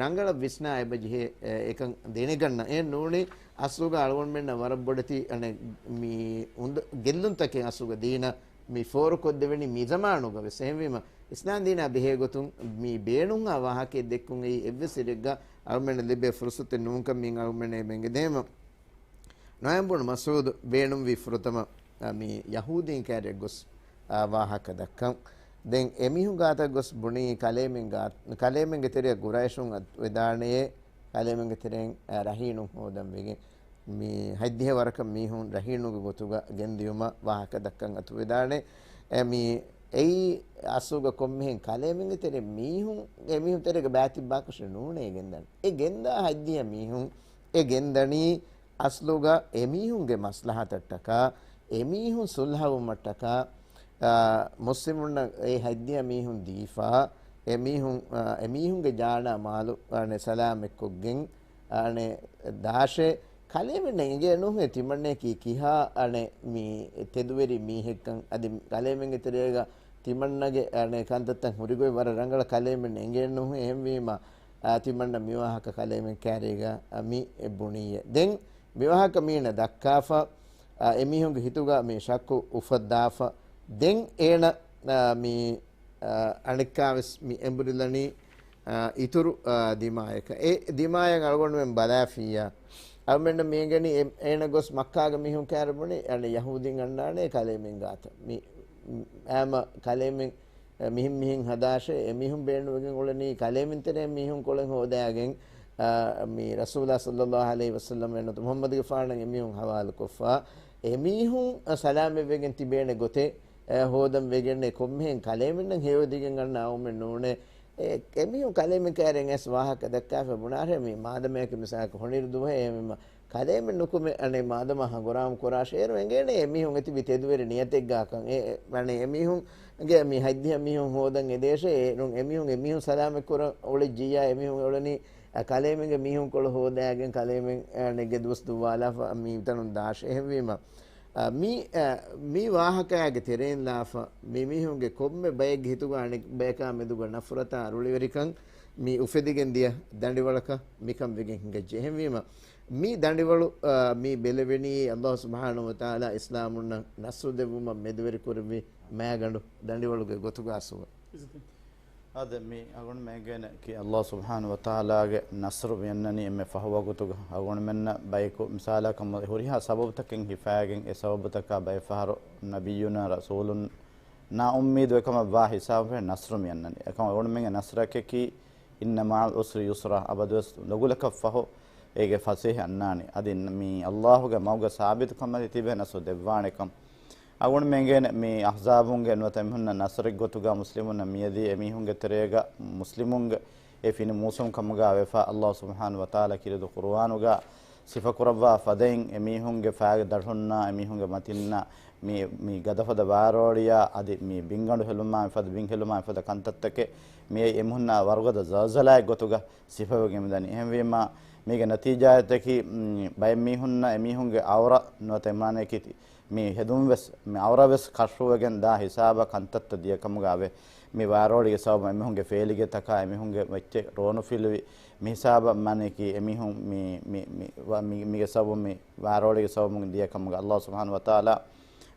ރަނގަޅަށް ވިސްނާ އެބަ ޖެހޭ، އެ، އެކަން ދެނެގަންނަ. އެހެން ނޫނީ އަސްލުގަ އަޅުގަނޑުމެންނަށް ވަރަށް ބޮޑެތި އަނެއް މި އުނދަ-، ގެއްލުންތަކެއް އަސްލުގަ ދީނަށް މި ފޯރުކޮށްދެވެނީ މި ޒަމާނުގަ ވެސް. އެހެންވީމަ، އިސްލާމް ދީނާ ބެހޭ ގޮތުން މި ބޭނުންހާ ވާހަކައެއް ދެއްކުން އެއީ އެއްވެސް އިރެއްގަ އަޅުމެންނަށް ލިބޭ ފުރުސަތެއް ނޫންކަން މިއިން އަޅުމެންނަށް އެބަ އެނގެދޭމަ. ނޮޔަމްބުން މަސޫދު ބޭނުންވީ ފުރަތަމަ، އަ، މި ޔަހޫދީން ކައިރިއަށް ގޮސް، އަ، ވާހަކަ ދައްކަން. ދެން އެމީހުން ގާތަށް ގޮސް ބުނީ ކަލޭމެން ގާ-، ކަލޭމެންގެ ތެރެއަށް ގުރައިޝުން އަތުވެދާނެޔޭ، ކަލޭމެންގެ ތެރެއިން، އަ، ރަހީނުން ހޯދަން ވެގެން. މި ހަތްދިހަ ވަރަކަށް މީހުން ރަހީނުގެ ގޮތުގަ ގެންދިޔުމަށް ވާހަކަ ދައްކަން އަތުވެދާނެ. އެ، މި އެއީ އަސްލުގަ ކޮންމެހެން ކަލޭމެންގެ ތެރެ މީހުން، އެ މީހުން ތެރޭގަ ބާތިއްބާކަށެއް ނޫނޭ ގެންދަން. އެ ގެންދާ ހަތްދިހަ މީހުން، އެ ގެންދަނީ އަސްލުގަ އެމީހުންގެ މަސްލަހަތަށްޓަކާ، އެމީހުން ސުލްހަވުމަށްޓަކާ، އާ، މުސްލިމުންނަށް އެ ހަތްދިހަ މީހުން ދީފާ، އެމީހުން، އާ، އެމީހުންގެ ޖާނާ މާލު، އާނެ، ސަލާމަތްކޮށްގެން، އާނެ، ދާށޭ، ކަލޭމެންނަށް އެނގޭ ނޫހޭ ތިމަންނަޔަކީ ކިހާ، އާނެ، މި ތެދުވެރި މީހެއްކަން. އަދި ކަލޭމެންގެ ތެރޭގަ ތިމަންނަގެ، އާނެ، ކަންތައްތައް ހުރިގޮތް ވަރަށް ރަނގަޅަށް ކަލޭމެން އެނގޭނުހެ. އެހެންވީމަ، އާ، ތިމަންނަ މިވާހަކަ ކަލޭމެން ކައިރީގަ، އާ، މި ބުނީއޭ. ދެން މިވާހަކަ މީނަ ދައްކާފަ، އާ، އެމީހުންގެ ހިތުގަ މި ޝައްކު އުފައްދާފަ. ދެން އޭނަ، އާ، މި، އާ، އަނެއްކާވެސް މި އެނބުރިލަނީ، އާ، އިތުރު، އާ، ދިމާޔަކަށް. އެ ދިމާޔަށް އަޅުގަނޑުމެން ބަލާފިއްޔާ. އަޅުމެންނަށް މިއެނގެނީ އެ-، އޭނަ ގޮސް މައްކާގަ މީހުން ކައިރި ބުނި، އަނެއް ޔަހޫދީން އަންނާނެ ކަލޭމެން ގާތަށް. މި، އާމަ ކަލޭމެން މިހެން މިހެން ހަދާށޭ، އެމީހުން ބޭނުންވެގެން އުޅެނީ ކަލޭމެން ތެރޭ މީހުން ކޮޅެއް ހޯދާގެން، އާ، މި ރަސޫލާ ޞައްލައްލާހު ޢަލައިހި ވަސައްލަމް ނުވަތަ މުޙައްމަދުގެފާނަށް އެމީހުން ހަވާލުކޮށްފަ، އެމީހުން ސަލާމަތްވެގެން ތިބޭނެ ގޮތެއް، އާ، ހޯދަން ވެގެންނޭ. ކޮންމެހެން ކަލޭމެންނަށް ހެޔޮއެދިގެން އަންނަ އައުމެއް ނޫނޭ. އެ، އެމީހުން ކަލޭމެން ކައިރިން އެސް ވާހަކަ ދައްކާފަ ބުނާށޭ، މި މާދަމަޔަކީ މިސާލަކަށް ހޮނިރު ދުވަހެއް އެހެންވީމަ، ކަލޭމެން ނުކުމެ، އަނެއް މާދަމާ ހަނގުރާމަ ކުރާށޭ. އޭރު އެނގޭނެ އެމީހުން އެތިބި ތެދުވެރި ނިޔަތެއްގާކަން. އެ، އެ، އަނެއް އެމީހުންގެ މި ހަތްދިހަ މީހުން ހޯދަން އެދޭށޭ. އޭރުން އެމީހުން، އެމީހުން ސަލާމަތް ކުރަން އުޅެ ޖިޔާ އެމީހުން އުޅެނީ، އަ، ކަލޭމެންގެ މީހުންކޮޅު ހޯދާގެން ކަލޭމެން، އަ، އަނެއްގެ ދުވަސް ދުއްވާލާފަ މި ތަނުން ދާށޭ. އެހެންވީމަ، އަ، މި، އަ، މި ވާހަކައިގެ ތެރެއިން ލާފަ މި މީހުންގެ ކޮންމެ ބައެއްގެ ހިތުގަ އަނެއް ބަޔަކާ މެދުގަ ނަފްރަތާ ރުޅިވެރިކަން މި އުފެދިގެން ދިޔަ ދަނޑިވަޅަކަށް މިކަން ވެގެން ހިނގައްޖެ. އެހެންވީމަ، މި ދަނޑިވަޅު، އާ، މި ބެލެވެނީ އައްލާހު ސުބްޙާނަހު ވަތަޢާލާ އިސްލާމުންނަށް ނަޞްރު ދެއްވުމަށް މެދުވެރިކުރެއްވި މާގަނޑު ދަނޑިވަޅުގެ ގޮތުގަ އަސްލު. އާދެ، މި އަޅުގަނޑުމެން އެނގޭނެ ކީ އައްލާހު ސުބްޙާނަހު ވަތަޢާލާގެ ނަޞްރު މިއަންނަނީ އެންމެ ފަހު ވަގުތުގަ. އަޅުގަނޑުމެންނަށް ބަޔަކު މިސާލަކަށް ހުރިހާ ސަބަބުތަކެއް ހިފާގެން އެ ސަބަބުތަކާ ބައެއް ފަހަރު ނަބިއްޔުންނާ ރަސޫލުން ނާއުއްމީދު އެކަމަށް ވާ ހިސާބުން ނަޞްރު މިއަންނަނީ. އެކަމަށް އަޅުގަނޑުމެންގެ ނަޞްރަކަކީ، إن مع العسر يسرا، އަބަދުވެސް ލޮގުލަކަށް ފަހު އޭގެ ފަސޭހަ އަންނާނެ. އަދި މި އައްލާހުގެ މަގުގަ ސާބިތުކަމަށް ތިބޭ ނަޞްރު ދެއްވާނެކަން. އަޅުގަނޑުމެން އެނގޭނެ މި އަޙްޒާބުންގެ ނުވަތަ އެމީހުންނަށް ނަޞްރެއް ގޮތުގަ މުސްލިމުންނަށް މިއަދީ އެމީހުންގެ ތެރޭގަ މުސްލިމުންގެ އެ ފިނި މޫސުން ކަމުގަ ވެފަ، އައްލާހު ސުބްޙާނަހު ވަތަޢާލާ ކީރިތި ޤުރުއާނުގަ ސިފަކުރައްވާ ފަދައިން އެމީހުންގެ ފައިގެ ދަށުންނާ އެމީހުންގެ މަތިންނާ މި، މި ގަދަފަދަ ވާރޯޅިއާ އަދި މި ބިންގަނޑު ހެލުމާ މިފަދަ ބިން ހެލުމާ މިފަދަ ކަންތައްތަކެއް މިއީ އެމީހުންނާ ވަރުގަދަ ޒަލްޒަލާއެއް ގޮތުގަ ސިފަވެގެން މިދަނީ. އެހެންވީމާ، މީގެ ނަތީޖާއަކީ، މް، ބައެއް މީހުންނަށް އެމީހުންގެ އައުރަ ނުވަތަ އެމާނަޔަކީ މި ހެދުން ވެސް، މި އައުރަ ވެސް ކަށުވެގެން ދާ ހިސާބަށް ކަންތައްތައް ދިޔަކަމުގަ އެ މި ވާރޯޅީގެ ސަބަބުން އެމީހުންގެ ފޭލިގެތަކާ އެމީހުންގެ އެއްޗެއް ރޯނުފިލުވި މި ހިސާބަށް މާނަޔަކީ އެމީހުން މި، މި، މި، ވަ-، މި، މީގެ ސަބަބުން މި ވާރޯޅީގެ ސަބަބުން ދިޔަކަމުގަ އައްލާހު ސުބްޙާނަހު ވަތަޢާލާ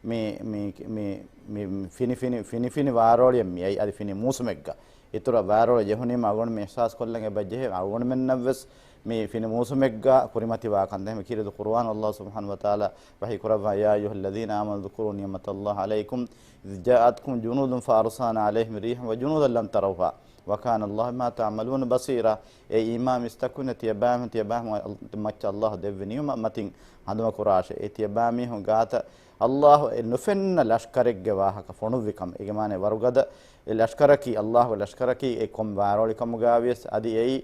މި، މި، މި، މި، މި ފިނި، ފިނި، ފިނި، ފިނި ވާރޯޅިއެއް މި އައީ އަދި ފިނި މޫސުމެއްގަ. އިތުރަށް ވާރޯޅެ ޖެހުނީމަ އަޅުގަނޑު މި އިޙްސާސް ކޮށްލަން އެބަ ޖެހޭ. އަޅުގަނޑުމެންނަށްވެސް މި ފިނި މޫސުމެއްގަ ކުރިމަތިވާ ކަންތައް. އެހެން ކީރިތި ޤުރުއާން ﷲ ސުބްޙާނަހޫ ވަތަޢާލާ ވަޙީ ކުރައްވާ، يا أيها الذين آمنوا اذكروا نعمة الله عليكم إذ جاءتكم جنود فأرسلنا عليهم ريحا وجنودا لم تروها وكان الله بما تعملون بصيرا. އޭ އީމާން ވިސްތަކުން، ތިޔަބައިމީހުން، ތިޔަބައިމީހުން މައްޗަށް ﷲ ދެއްވި ނިޢުމަތް މަތިން ހަނދުމަކުރާށޭ. އޭ ތިޔަބައިމީހުން ގާތަށް ﷲ އެ ނުފެންނަ ލަޝްކަރެއްގެ ވާހަކަ ފޮނުއްވި ކަމަށް. އޭގެ މާނަ ވަރުގަދަ އެ ލަޝްކަރަކީ، ﷲގެ ލަޝްކަރަކީ އެ ކޮން ވާރޯޅި ކަމުގަ ވިޔަސް، އަދި އެއީ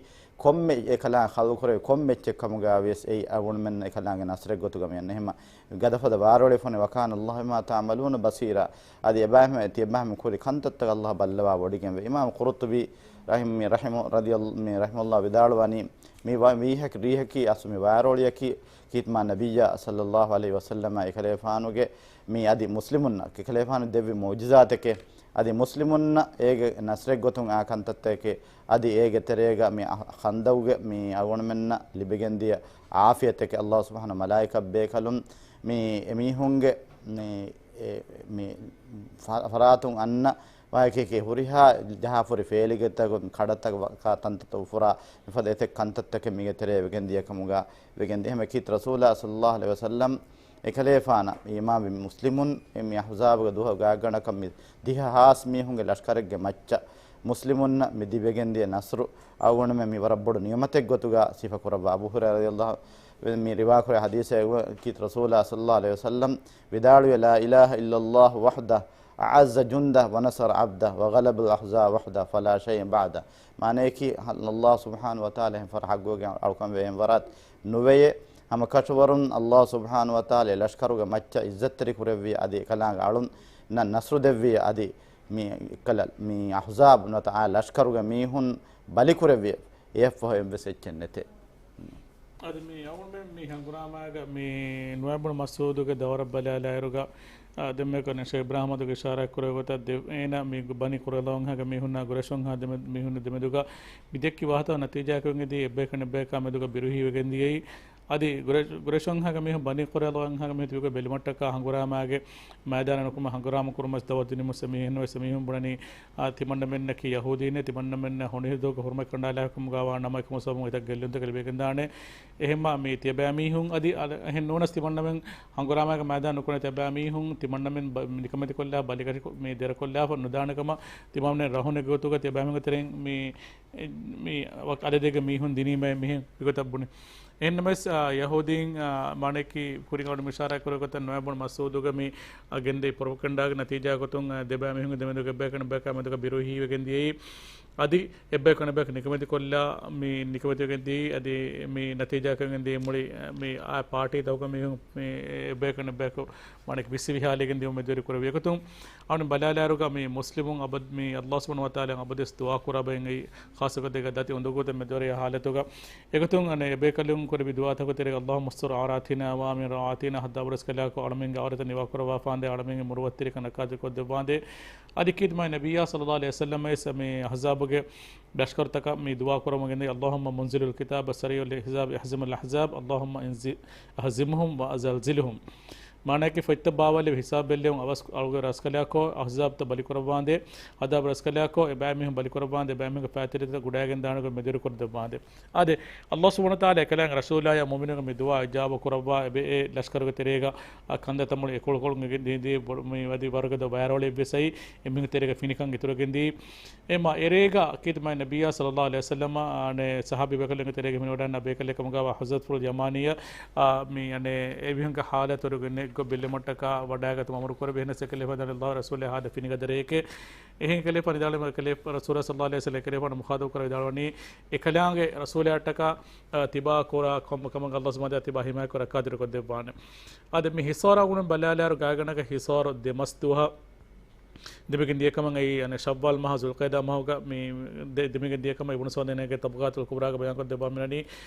ކޮންމެ އެކަލާނގެ ޚަލްޤު ކުރެއްވި ކޮންމެ އެއްޗެއް ކަމުގަ ވިޔަސް، އެއީ އަޅުގަނޑުމެންނަށް އެކަލާނގެ ނަޞްރެއް ގޮތުގަ މި އަންނަ. އެހެންމަ ގަދަފަދަ ވާރޯޅި ފޮނުވި، وكان الله بما تعملون بصيرا. އަދި އެބައިމީހުން، ތިޔަބައިމީހުން ކުރި ކަންތައްތަކަށް ﷲ ބައްލަވާ ވޮޑިގެންވޭ. އިމާމު ޤުރުޠުބީ ރަޙިމް، މި ރަޙިމު، ރަޟިޔަ، މި ރަޙިމަހުﷲ ވިދާޅުވަނީ، މި ވަ-، ވީހަކި ރީހަކީ އަސްލު މި ވާރޯޅިއަކީ ކީރިތި މާތް ނަބިއްޔާ ޞައްލައްލާހު ޢަލައިހި ވަސައްލަމަ އެކަލޭފާނުގެ މި އަދި މުސްލިމުންނަށް އެކަލޭފާނު ދެއްވި މުޢުޖިޒާތެކޭ. އަދި މުސްލިމުންނަށް އޭގެ ނަޞްރެއް ގޮތުން އާ ކަންތައްތަކެކޭ. އަދި އޭގެ ތެރޭގަ މި އަ-، ޚަންދަގުގެ މި އަޅުގަނޑުމެންނަށް ލިބިގެންދިޔަ ޢާފިޔަތެކޭ. ﷲ ސުބްޙާނަހޫ މަލާއިކަ ބޭކަލުން މި އެމީހުންގެ މި، އެ، މި ފަ-، ފަރާތުން އަންނަ ވާހަކައެކޭ. ހުރިހާ ޖަހާފުރި ފޭލިގެތަކުން ކަޑަތައް ވަ-، ކާ ތަންތަންތައް އުފުރާ މިފަދަ އެތައް ކަންތައްތަކެއް މީގެ ތެރޭ ވެގެން ދިޔަ ކަމުގަ ވެގެން ދިޔަ. އެހެންމަ ކީރިތި ރަސޫލާ ޞައްލައްލާހު ޢަލައިހި ވަސައްލަމް އެކަލޭފާނަށް އީމާންވި މުސްލިމުން އެ މި އަޙްޒާބުގެ ދުވަހުގެ ގާތްގަނޑަކަށް މި ދިހަ ހާސް މީހުންގެ ލަޝްކަރެއްގެ މައްޗަށް މުސްލިމުންނަށް މި ދިވެގެންދިޔަ ނަޞްރު އަޅުގަނޑުމެން މި ވަރަށް ބޮޑު ނިޢުމަތެއް ގޮތުގަ ސިފަ ކުރައްވާ. އަބޫ ހުރައިރާ ރަޟިޔައްލާހު މި ރިވާ ކުރެ ޙަދީޘެއް ކީރިތި ރަސޫލާ ޞައްލައްލާހު ޢަލައިހި ވަސައްލަމް ވިދާޅުވި، لا إله إلا الله وحده أعز جنده ونصر عبده وغلب الأحزاب وحده فلا شيء بعده. މާނަޔަކީ، ﷲ ސުބްޙާނަހޫ ވަތަޢާލާ އެހެން ފަރާތް ޙައްޤުވެގެން އަޅުކަން ވެ އެހެން ވަރާތް ނުވެޔޭ. ހަމަ ކަށަވަރުން ﷲ ސުބްޙާނަހޫ ވަތަޢާލާ އެ ލަޝްކަރުގެ މައްޗަށް ޢިއްޒަތްތެރި ކުރެއްވި އަދި އެކަލާނގެ އަޅުންނަށް ނަޞްރު ދެއްވި އަދި މި އެކަލަ-، މި އަޙްޒާބު ނުވަތަ އާ ލަޝްކަރުގެ މީހުން ބަލިކުރެއްވި އެއަށްފަހު އެއްވެސް އެއްޗެއް ނެތޭ. އަދި މި އަޅުގަނޑުމެން މި ހަނގުރާމާގަ މި ނުވައިބުނު މަސްޢޫދުގެ ދައުރަށް ބަލާލާއިރުގަ، އާ، ދެންމެ ކަން ޝޭޚް އިބްރާހިމް އަޙްމަދު އިޝާރާތް ކުރެއްވި ގޮތަށް ދެ-، އޭނަ މި ބަނީ ޤުރައިޟާ ވަންހާގެ މީހުންނާ ޤުރައިޝް ވަންހާ ދެމެ-، މީހުން ދެމެދުގަ މި ދެއްކި ވާހަކަ ނަތީޖާއަކަށް ވެގެންދިޔައީ އެއްބަޔަކަށް އަނެއްބަޔަކާ މެދުގަ ބިރުވެހި ވެގެންދިޔައީ. އަދި ޤުރައިޝް-، ޤުރައިޝް ވަންހާގެ މީހުން ބަނީ ޤުރައިޟާ ވަންހާގެ މީހުން ތިބިގޮތް ބެލުމަށްޓަކާ ހަނގުރާމާގެ މައިދާނަށް ނުކުމެ ހަނގުރާމަ ކުރުމަށް ދައުވަތު ދިނުމުސް އެމީހުން ވެސް އެމީހުން ބުނަނީ، އާ، ތިމަންނަމެންނަކީ ޔަހޫދީންނޭ، ތިމަންނަމެންނަށް ހޮނިހިތުގަ ހުރުމަތް ކަނޑާލާކަމުގަވާ ނަމަ އެކަމު ސަބަބުން އެތައް ގެއްލުންތަކެއް ލިބިގެންދާނެ. އެހެންމަ މި ތިޔަބައިމީހުން އަދި އަ-، އެހެން ނޫނަސް ތިމަންނަމެން ހަނގުރާމާގެ މައިދާނަށް ނުކުމެ ތިޔަބައިމީހުން ތިމަންނަމެން ބަ-، ނިކަމެތިކޮށްލާ ބަލިކަށި ކޮ-، މި ދެރަކޮށްލާފަ ނުދާނެ ކަމަށް ތިމަންނަމެން ރަހުނެއްގެ ގޮތުގަ ތިޔަބައިމީހުންގެ ތެރެއިން މި އެ، މި ވަކި އަދަދެއްގެ މީހުން ދިނީމަ މިހެން މިގޮތަށް ބުނި. އެހެންނަމަވެސް، އާ، ޔަހޫދީން، އާ، މާނައަކީ ކުރިން އަޅު މިޝާރާތް ކުރެއްވި ގޮތަށް ނުވައިބުނު މަސްޢޫދުގެ މި، އާ، ގެންދެވި ޕްރޮޕަގަންޑާގެ ނަތީޖާ ގޮތުން، އާ، ދެބައި މީހުންގެ ދެމެދުގަ އެއްބަޔަކަށް އަނެއްބަޔަކާ މެދުގަ ބިރުވެހި ވެގެން ދިޔައީ. އަދި އެއްބަޔަކަށް އަނެއްބަޔަކަށް ނިކަމެތި ކޮށްލާ މި ނިކަމެތި ވެގެން ދިޔައީ. އަދި މި ނަތީޖާއަކަށް ވެގެން ދިޔައީ މުޅި، އާ، މި، އާ، ޕާޓީ ތަކުގެ މީހުން މި އެއްބަޔަކަށް އަނެއްބަޔަކު މާނައަކީ ވިއްސިވި ހާލެއްގެ ދިޔުމަށް މެދުވެރި ކުރެއްވި. އެގޮތުން އަޅުން ބަލާލާއިރުގަ މި މުސްލިމުން އަބަދު މި ﷲ ސުބްޙާނަހޫ ވަތަޢާލާއަށް އަބަދުވެސް ދުޢާ ކުރާ ބައެއް އެއީ ޚާއްޞަ ގޮތެއްގަ ދަތި އުނދަގޫތައް މެދުވެރިޔާ ހާލަތުގަ. އެގޮތުން އަނެއް އެބޭކަލުން ކުރެއްވި ދުޢާތަކުގެ ތެރޭގަ، اللهم استر عوراتنا وآمن روعاتنا، ހައްދާބުރަސްކަލާކޮ އަޅަމެންގެ ޢައުރަތަށް ނިވާކުރައްވާފާނދޭ، އަޅަމެންގެ މުރުއްވަތްތެރިކަން ރައްކާތެރިކޮށްދެއްވާނދޭ. އަދި ކީރިތި މާތް ނަބިއްޔާ ޞައްލައްލާހު ޢަލައިހި ވަސައްލަމަށް ވެސް މި އަޙްޒާބުގެ ލަޝްކަރުތަކަށް މި ދުޢާ ކުރަމުން ގެންދަނީ، اللهم منزل الكتاب سريع الحساب اهزم الأحزاب اللهم انزل اهزمهم وزلزلهم. މާނައަކީ ފޮތްތައް ބާވާލެއްވި ހިސާބު ބެއްލެވުން އަވަސް އަޅުގެ ރަސްކަލާކޯ، އަޙްޒާބުތައް ބަލިކުރައްވާނދޭ، ހައްދާބު ރަސްކަލާކޯ، އެބައިމީހުން ބަލިކުރައްވާނދޭ، އެބައިމީހުންގެ ފައިތިރިތައް ގުޑައިގެން ދާނެ ގޮތް މެދުވެރި ކޮށްދެއްވާނދޭ. އާދެ، ﷲ ސުބްޙާނަހޫ ވަތަޢާލާ އެކަލާނގެ ރަސޫލާއާ މުއުމިނުންގެ މި ދުޢާ އިޖާބަ ކުރައްވާ އެބަ އެ ލަޝްކަރުގެ ތެރޭގަ، އަ، ކަންތައްތައް މުޅި އެކުޅުކޮޅުން ދީ، ދީ، ބޮ-، މި ވަދި ވަރުގަދަ ވަޔަރޯޅިއެއްވެސް އައީ، އެމީހުންގެ ތެރޭގަ ފިނިކަން އިތުރުވެގެން ދީ. އެމަ އެރޭގަ ކީރިތި މާތް ނަބިއްޔާ ޞައްލައްލާހު ޢަލައިހި ވަސައްލަމަ، އަނެއް ޞަޙާބީ ބޭކަލުންގެ ތެރޭގަ ހިމެނިވަޑައިގަންނަ ބޭކަލެއް ކަމުގަވާ ޙުޛައިފަތުލް ޔަމާނީއަށް، އާ، މި އަނެއް އެމީހުންގެ ޙާލަތު އިތުރުކޮށް ބެއްލެވުމަށްޓަކާ ވަޑައިގަތުމަށް އަމުރު ކުރެއްވި. އެހެނަސް އެކަލޭފާނު ދާނީ ﷲ ރަސޫލާ ހާދަ ފިނިގަދަ ރެއެކޭ. އެހެން ކަލޭފާނު ދާނީ ކަލޭ-، ރަސޫލާ ޞައްލައްލާހު ޢަލައިހި ވަސައްލަމަ އެކަލޭފާނު މުޚާޠަބު ކުރެއްވި ވިދާޅުވަނީ، އެކަލާނގެ ރަސޫލާއަށްޓަކާ، އާ، ތިބާ ކުރާ ކޮންމެ ކަމަކަށް ﷲ ސުބްޙާނަހޫ ވަތަޢާލާ ތިބާ ހިމާޔަތްކޮށް ރައްކާތެރިކޮށްދެއްވާނެ. އާދެ، މި ހިސާރާ ގުޅުން ބަލާލާއިރު ގާތްގަނޑަކަށް ހިސާރު ދެ މަސް ދުވަހަށް ދިމިގެން ދިޔަ ކަމަށް އެއީ، އަނެއް ޝައްވާލް މަހާ ޒުލްޤައިދާ މަހުގަ މި ދެ-، ދިމިގެން ދިޔަ ކަމަށް އިބްނު ސަޢުދީންގެ ޠަބަޤާތުލް ކުބްރާގަ ބަޔާންކޮށް ދެއްވާ މިނަނީ.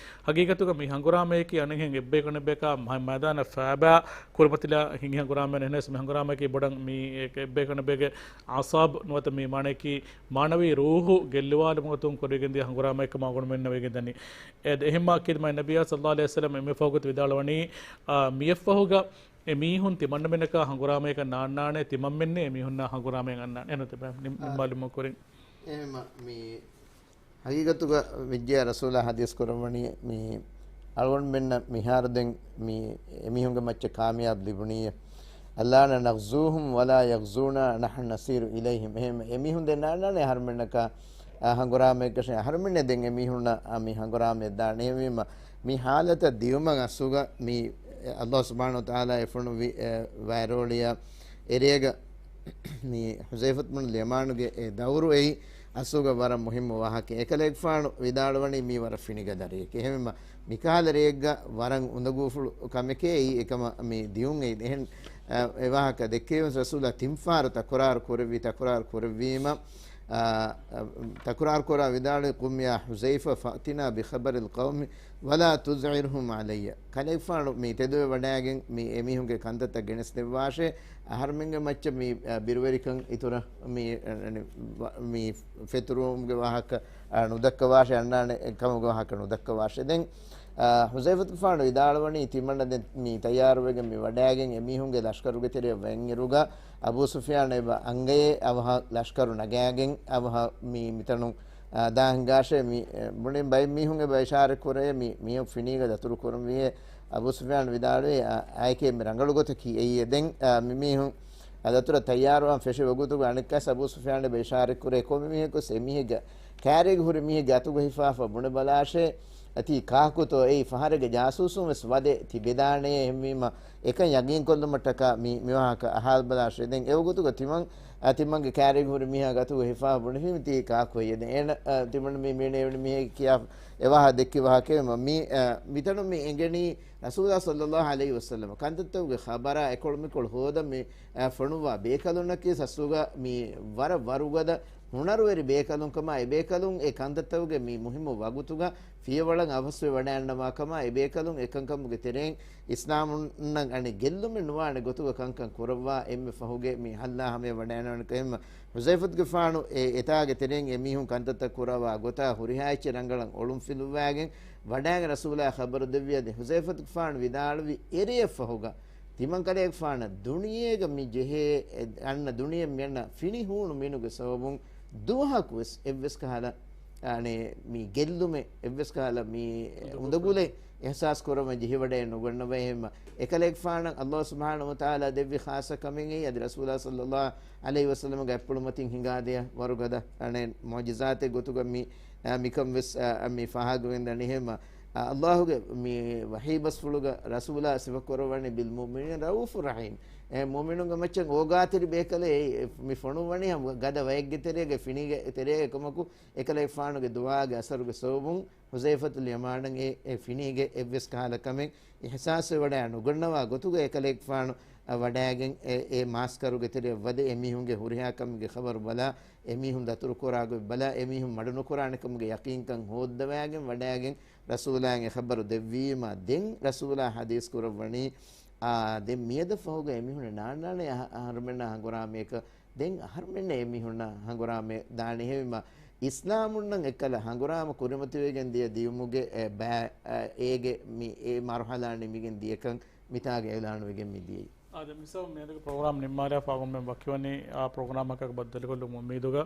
ހަގީގަތުގަ މި ހަނގުރާމަޔަކީ އަނެއްހެން އެއްބަޔަކަށް އަނެއްބަޔަކާ މަ-، މައިދާނަށް ފައިބާ ކުރިމަތިލާ ހިނގި ހަނގުރާމައެއް ނެހެނެސް، މި ހަނގުރާމައަކީ ބޮޑަށް މި އެ-، އެއްބަޔަކަށް އަނެއްބަޔަކަށް އަޢުޞާބު ނުވަތަ މި މާނައަކީ މާނަވީ ރޫޙު ގެއްލުވާލުމުގެ ގޮތުން ކުރިގެން ދިޔަ ހަނގުރާމައެއް ކަމަށް އަޅުގަނޑުމެންނަށް ވެގެންދަނީ. އެ-، އެހެންމާ ކީރިތި މާތް ނަބިއްޔާ ޞައްލައްލާހު ޢަލައިހި ވަސައްލަމަ އެންމެ ފަހުގަ ވިދާޅުވަނީ، އާ، މިއެއްފަހުގަ އެ މީހުން ތިމަންނަމެންނަކާ ހަނގުރާމަޔަކަށް ނާންނާނެ، ތިމަންމެންނޭ އެ މީހުންނާ ހަނގުރާމަޔަށް އަންނާނެ. އެންނަ ތިބާ ނި-، އާ. ނިންމާލުމުގެ ކުރިން. އެހެމަ މި ހަގީގަތުގަ ވިއްޖެޔާ ރަސޫލާ ޙަދީޘް ކުރައްވަނީ، މި އަޅުގަނޑުމެންނަށް މިހާރު ދެން މި އެމީހުންގެ މައްޗަށް ކާމިޔާބު ލިބުނީ. އައްލާނަ ނަޣްޒޫހުމް ވަލާ ޔަޣްޒޫނާ ނަޙްނު ނަސީރު އިލައިހިމް. އެހެން އެމީހުން ދެން ނާންނާނެ އަހަރުމެންނަކަށް، އާ، ހަނގުރާމައެއްގަށެ އަހަރުމެންނެ ދެން އެމީހުންނަށް، އާ، މި ހަނގުރާމައެއް ދާނެ. އެހެންވީމަ، މި ޙާލަތަށް ދިޔުމަށް އަސްލުގަ މި އައްލާހު ސުބްޙާނަހު ވަތަޢާލާ އެ ފޮނުއްވި، އެ، ވައިރޯޅިއަށް އެރޭގަ މި ޙުޒައިފަތު ބުނު ޔަމާނުގެ އެ ދައުރު އެއީ އަސްލުގަ ވަރަށް މުހިއްމު ވާހަކައެއް. އެކަލޭގެފާނު ވިދާޅުވަނީ މީ ވަރަށް ފިނިގަދަ ރެއެކޭ. އެހެންވީމަ، މިކަހަލަ ރެއެއްގަ ވަރަށް އުނދަގޫފުޅު ކަމެކޭ އެއީ އެކަމަށް މި ދިޔުން އެއީ. އެހެން، އަ، އެ ވާހަކަ ދެއްކެވިޔަސް ރަސޫލާ ތިން ފަހަރު ތަކުރާރު ކުރެއްވި، ތަކުރާރު ކުރެއްވީމަ، އާ، އަ، ތަކުރާރު ކުރާ ވިދާޅުވި، "قم يا حذيفة فأتنا بخبر القوم ولا تذعرهم علي." ކަލޭގެފާނު މި ތެދުވެ ވަޑައިގެން މި އެމީހުންގެ ކަންތައްތައް ގެނެސްދެއްވާށޭ. އަހަރުމެންގެ މައްޗަށް މި، އަ، ބިރުވެރިކަން އިތުރަށް މި، އަ، އަނެ، ވަ-، މި ފެތުރުވުމުގެ ވާހަކަ، އަ، ނުދައްކަވާށޭ، އަންނާނެ ކަމުގެ ވާހަކަ ނުދައްކަވާށޭ. ދެން، އަ، ޙުޒައިފަތުގެފާނު ވިދާޅުވަނީ ތިމަންނަ ދެން މި ތައްޔާރުވެގެން މި ވަޑައިގެން އެމީހުންގެ ލަޝްކަރުގެ ތެރެއަށް ވަންއިރުގަ، އަބޫ ސުފްޔާން އެބަ އަނގަޔޭ އަވަހަށް ލަޝްކަރު ނަގާގެން އަވަހަށް މި މިތަނުން، އާ، ދާން ހިނގާށޭ. މި، އެ، ބުނިން ބައެއް މީހުން އެބަ އިޝާރަތް ކުރޭ މި މީހުން ފިނީގަ ދަތުރު ކުރަންވީއޭ. އަބޫ ސުފްޔާން ވިދާޅުވީ، އާ، އާއެކޭ މި ރަނގަޅު ގޮތަކީ އެއީ. ދެން، އާ، މި މީހުން، އާ، ދަތުރަށް ތައްޔާރުވާން ފެށި ވަގުތުގަ އަނެއްކާސް އަބޫ ސުފްޔާން އެބަ އިޝާރަތް ކުރޭ ކޮންމެ މީހަކުވެސް އެމީހެއްގެ ކާރީގަ ހުރި މީހެއްގެ އަތުގަ ހިފާފަ ބުނެބަލާށޭ. އަތީ ކާކުތޯ އެއީ ފަހަރެއްގެ ޖާސޫސުން ވެސް ވަދެ ތިބެދާނެޔޭ. އެހެންވީމަ، އެކަން ޔަގީންކޮށްލުމަށްޓަކާ މި، މިވާހަކަ އަހާލަބަލާށޭ. ދެން އެވަގުތުގަ ތިމަން، އަ، ތިމަންގެ ކާރީގަ ހުރި މީހާ ގަތުގަ ހިފާ ބުނެފީމަ ތީ ކާކު ހެއްޔޭ؟ ދެން އޭނަ، އަ، ތިމަން މި، މީނަ އެވެނި މީހެއް ކިޔާ އެވާހަ ދެއްކި ވާހަކައެވެ. މި، އަ، މިތަނުން މި އެނގެނީ ރަސޫލާ ޞައްލައްލާހު ޢަލައިހި ވަސައްލަމަ ކަންތައްތަކުގެ ޚަބަރާ އެކޮޅު މިކޮޅު ހޯދަން މި، އަ، ފޮނުއްވާ ބޭކަލުންނަކީ އަސްލުގަ މި ވަރަށް ވަރުގަދަ ހުނަރުވެރި ބޭކަލުންކަމާ، އެބޭކަލުން އެ ކަންތައްތަކުގެ މި މުހިއްމު ވަގުތުގަ ފިޔަވަޅަށް އަވަސްވެ ވަޑައިންނަވާކަމާ، އެބޭކަލުން އެކަންކަމުގެ ތެރެއިން އިސްލާމުންނަށް އަނެއް ގެއްލުމެއް ނުވާނެ ގޮތުގަ ކަންކަން ކުރައްވާ އެންމެ ފަހުގެ މި ހައްލާ ހަމަޔަށް ވަޑައިނަވާނެ. އެހެންމަ ޙުޒައިފަތުގެފާނު އެ އެތާގެ ތެރެއިން އެ މީހުން ކަންތައްތައް ކުރައްވާ ގޮތާ ހުރިހާ އެއްޗެއް ރަނގަޅަށް އޮޅުން ފިލުއްވާގެން ވަޑައިގެން ރަސޫލާ ޚަބަރު ދެއްވި. އަދި ޙުޒައިފަތުގެފާނު ވިދާޅުވި އެރެއަށް ފަހުގަ ތިމަން ކަލޭގެފާނަށް ދުނިޔޭގަ މި ޖެހޭ، އެ، އަންނަ ދުނިޔެ މި އަންނަ ފިނި ހޫނު މިނުގެ ސަބަބުން ދުވަހަކުވެސް އެއްވެސް ކަހަލަ، އަނެ، މި ގެއްލުމެއް އެއްވެސް ކަހަލަ މި އުނދަގުލެއް އިޙްސާސް ކުރަމަށް ޖެހިވަޑައެއް ނުގަންނަވައި. އެހެންމަ އެކަލޭގެފާނަށް އައްލާހު ސުބްޙާނަހު ވަތަޢާލާ ދެއްވި ޚާއްޞަ ކަމެއް އެއީ. އަދި ރަސޫލާ ޞައްލައްލާހު ޢަލައިހި ވަސައްލަމަގެ އަތްޕުޅު މަތިން ހިނގާދިޔަ ވަރުގަދަ، އަނެ، މުޢުޖިޒާތެއް ގޮތުގަ މި، އަ، މިކަން ވެސް، އަ، މި ފާހަގަވެގެންދަނީ. އެހެންމަ އަ، އައްލާހުގެ މި ވަޙީ ބަސްފުޅުގަ ރަސޫލާ ސިފަކުރައްވަނީ ބިލް މުއުމިނީނަ ރައޫފު ރަޙީމް. އެ މުއުމިނުންގެ މައްޗަށް އޯގާތެރި ބޭކަލެއް. އެ މި ފޮނުއްވަނީ ހަމަ ގަދަ ވައެއްގެ ތެރޭގަ، ފިނީގެ ތެރޭގަ ކަމަކު، އެކަލޭގެފާނުގެ ދުޢާގެ އަސަރުގެ ސަބަބުން ޙުޒައިފަތުލް ޔަމާނަށް އެ، އެ ފިނީގެ އެއްވެސް ކަހަލަ ކަމެއް އިޙްސާސްވެ ވަޑައި ނުގަންނަވާ ގޮތުގަ އެކަލޭގެފާނު، އަ، ވަޑައިގެން އެ، އެ މާސްކަރުގެ ތެރެއަށް ވަދެ އެމީހުންގެ ހުރިހާ ކަމެއްގެ ޚަބަރު ބަލާ، އެމީހުން ދަތުރުކުރާ ގޮތް ބަލާ، އެމީހުން މަޑުނުކުރާނެ ކަމުގެ ޔަޤީންކަން ހޯއްދަވައިގެން ވަޑައިގެން ރަސޫލާއަށް އެ ޚަބަރު ދެއްވީމަ، ދެން ރަސޫލާ ޙަދީޘް ކުރައްވަނީ، އާ، ދެން މިއަދަށް ފަހުގަ އެމީހުންނަށް ނާންނާނެ އަހަ-، އަހަރުމެންނާ ހަނގުރާމަޔަކަށް، ދެން އަހަރުމެންނަށް އެމީހުންނާ ހަނގުރާމަ ދާނެ. އެހެންވީމަ، އިސްލާމުންނަށް އެއްކަލަ ހަނގުރާމަ ކުރިމަތިވެގެން ދިޔަ ދިޔުމުގެ އެ ބައި، އަ، އޭގެ މި އެ މަރުޙަލާ ނިމިގެން ދިޔަކަން މިތާގަ އިޢުލާނުވެގެން މިދިޔައީ. އާދެ، މިސާލު މިއަދުގެ ޕްރޮގްރާމް ނިންމާލާފަ އަޅުގަނޑުމެން ވަކިވަނީ އާ ޕްރޮގްރާމަކަށް ބައްދަލުކޮށްލުމުގެ އުއްމީދުގަ،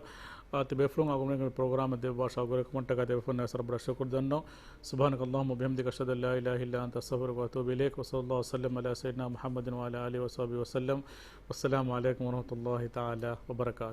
އާ، ތިބޭފުޅުން އަޅުގަނޑުމެން ޕްރޮގްރާމެއް ދެއްވާ ޝައުގުވެރިކަމަށްޓަކާ ދެބޭފުޅުންނަށް ވެސް ރައްބަށް ޝުކުރު ދަންނަވަން. سبحانك اللهم وبحمدك، أشهد أن لا إله إلا أنت، أستغفرك وأتوب إليك. وصلى الله وسلم على سيدنا محمد وعلى آله وصحبه وسلم. والسلام عليكم ورحمة الله تعالى وبركاته.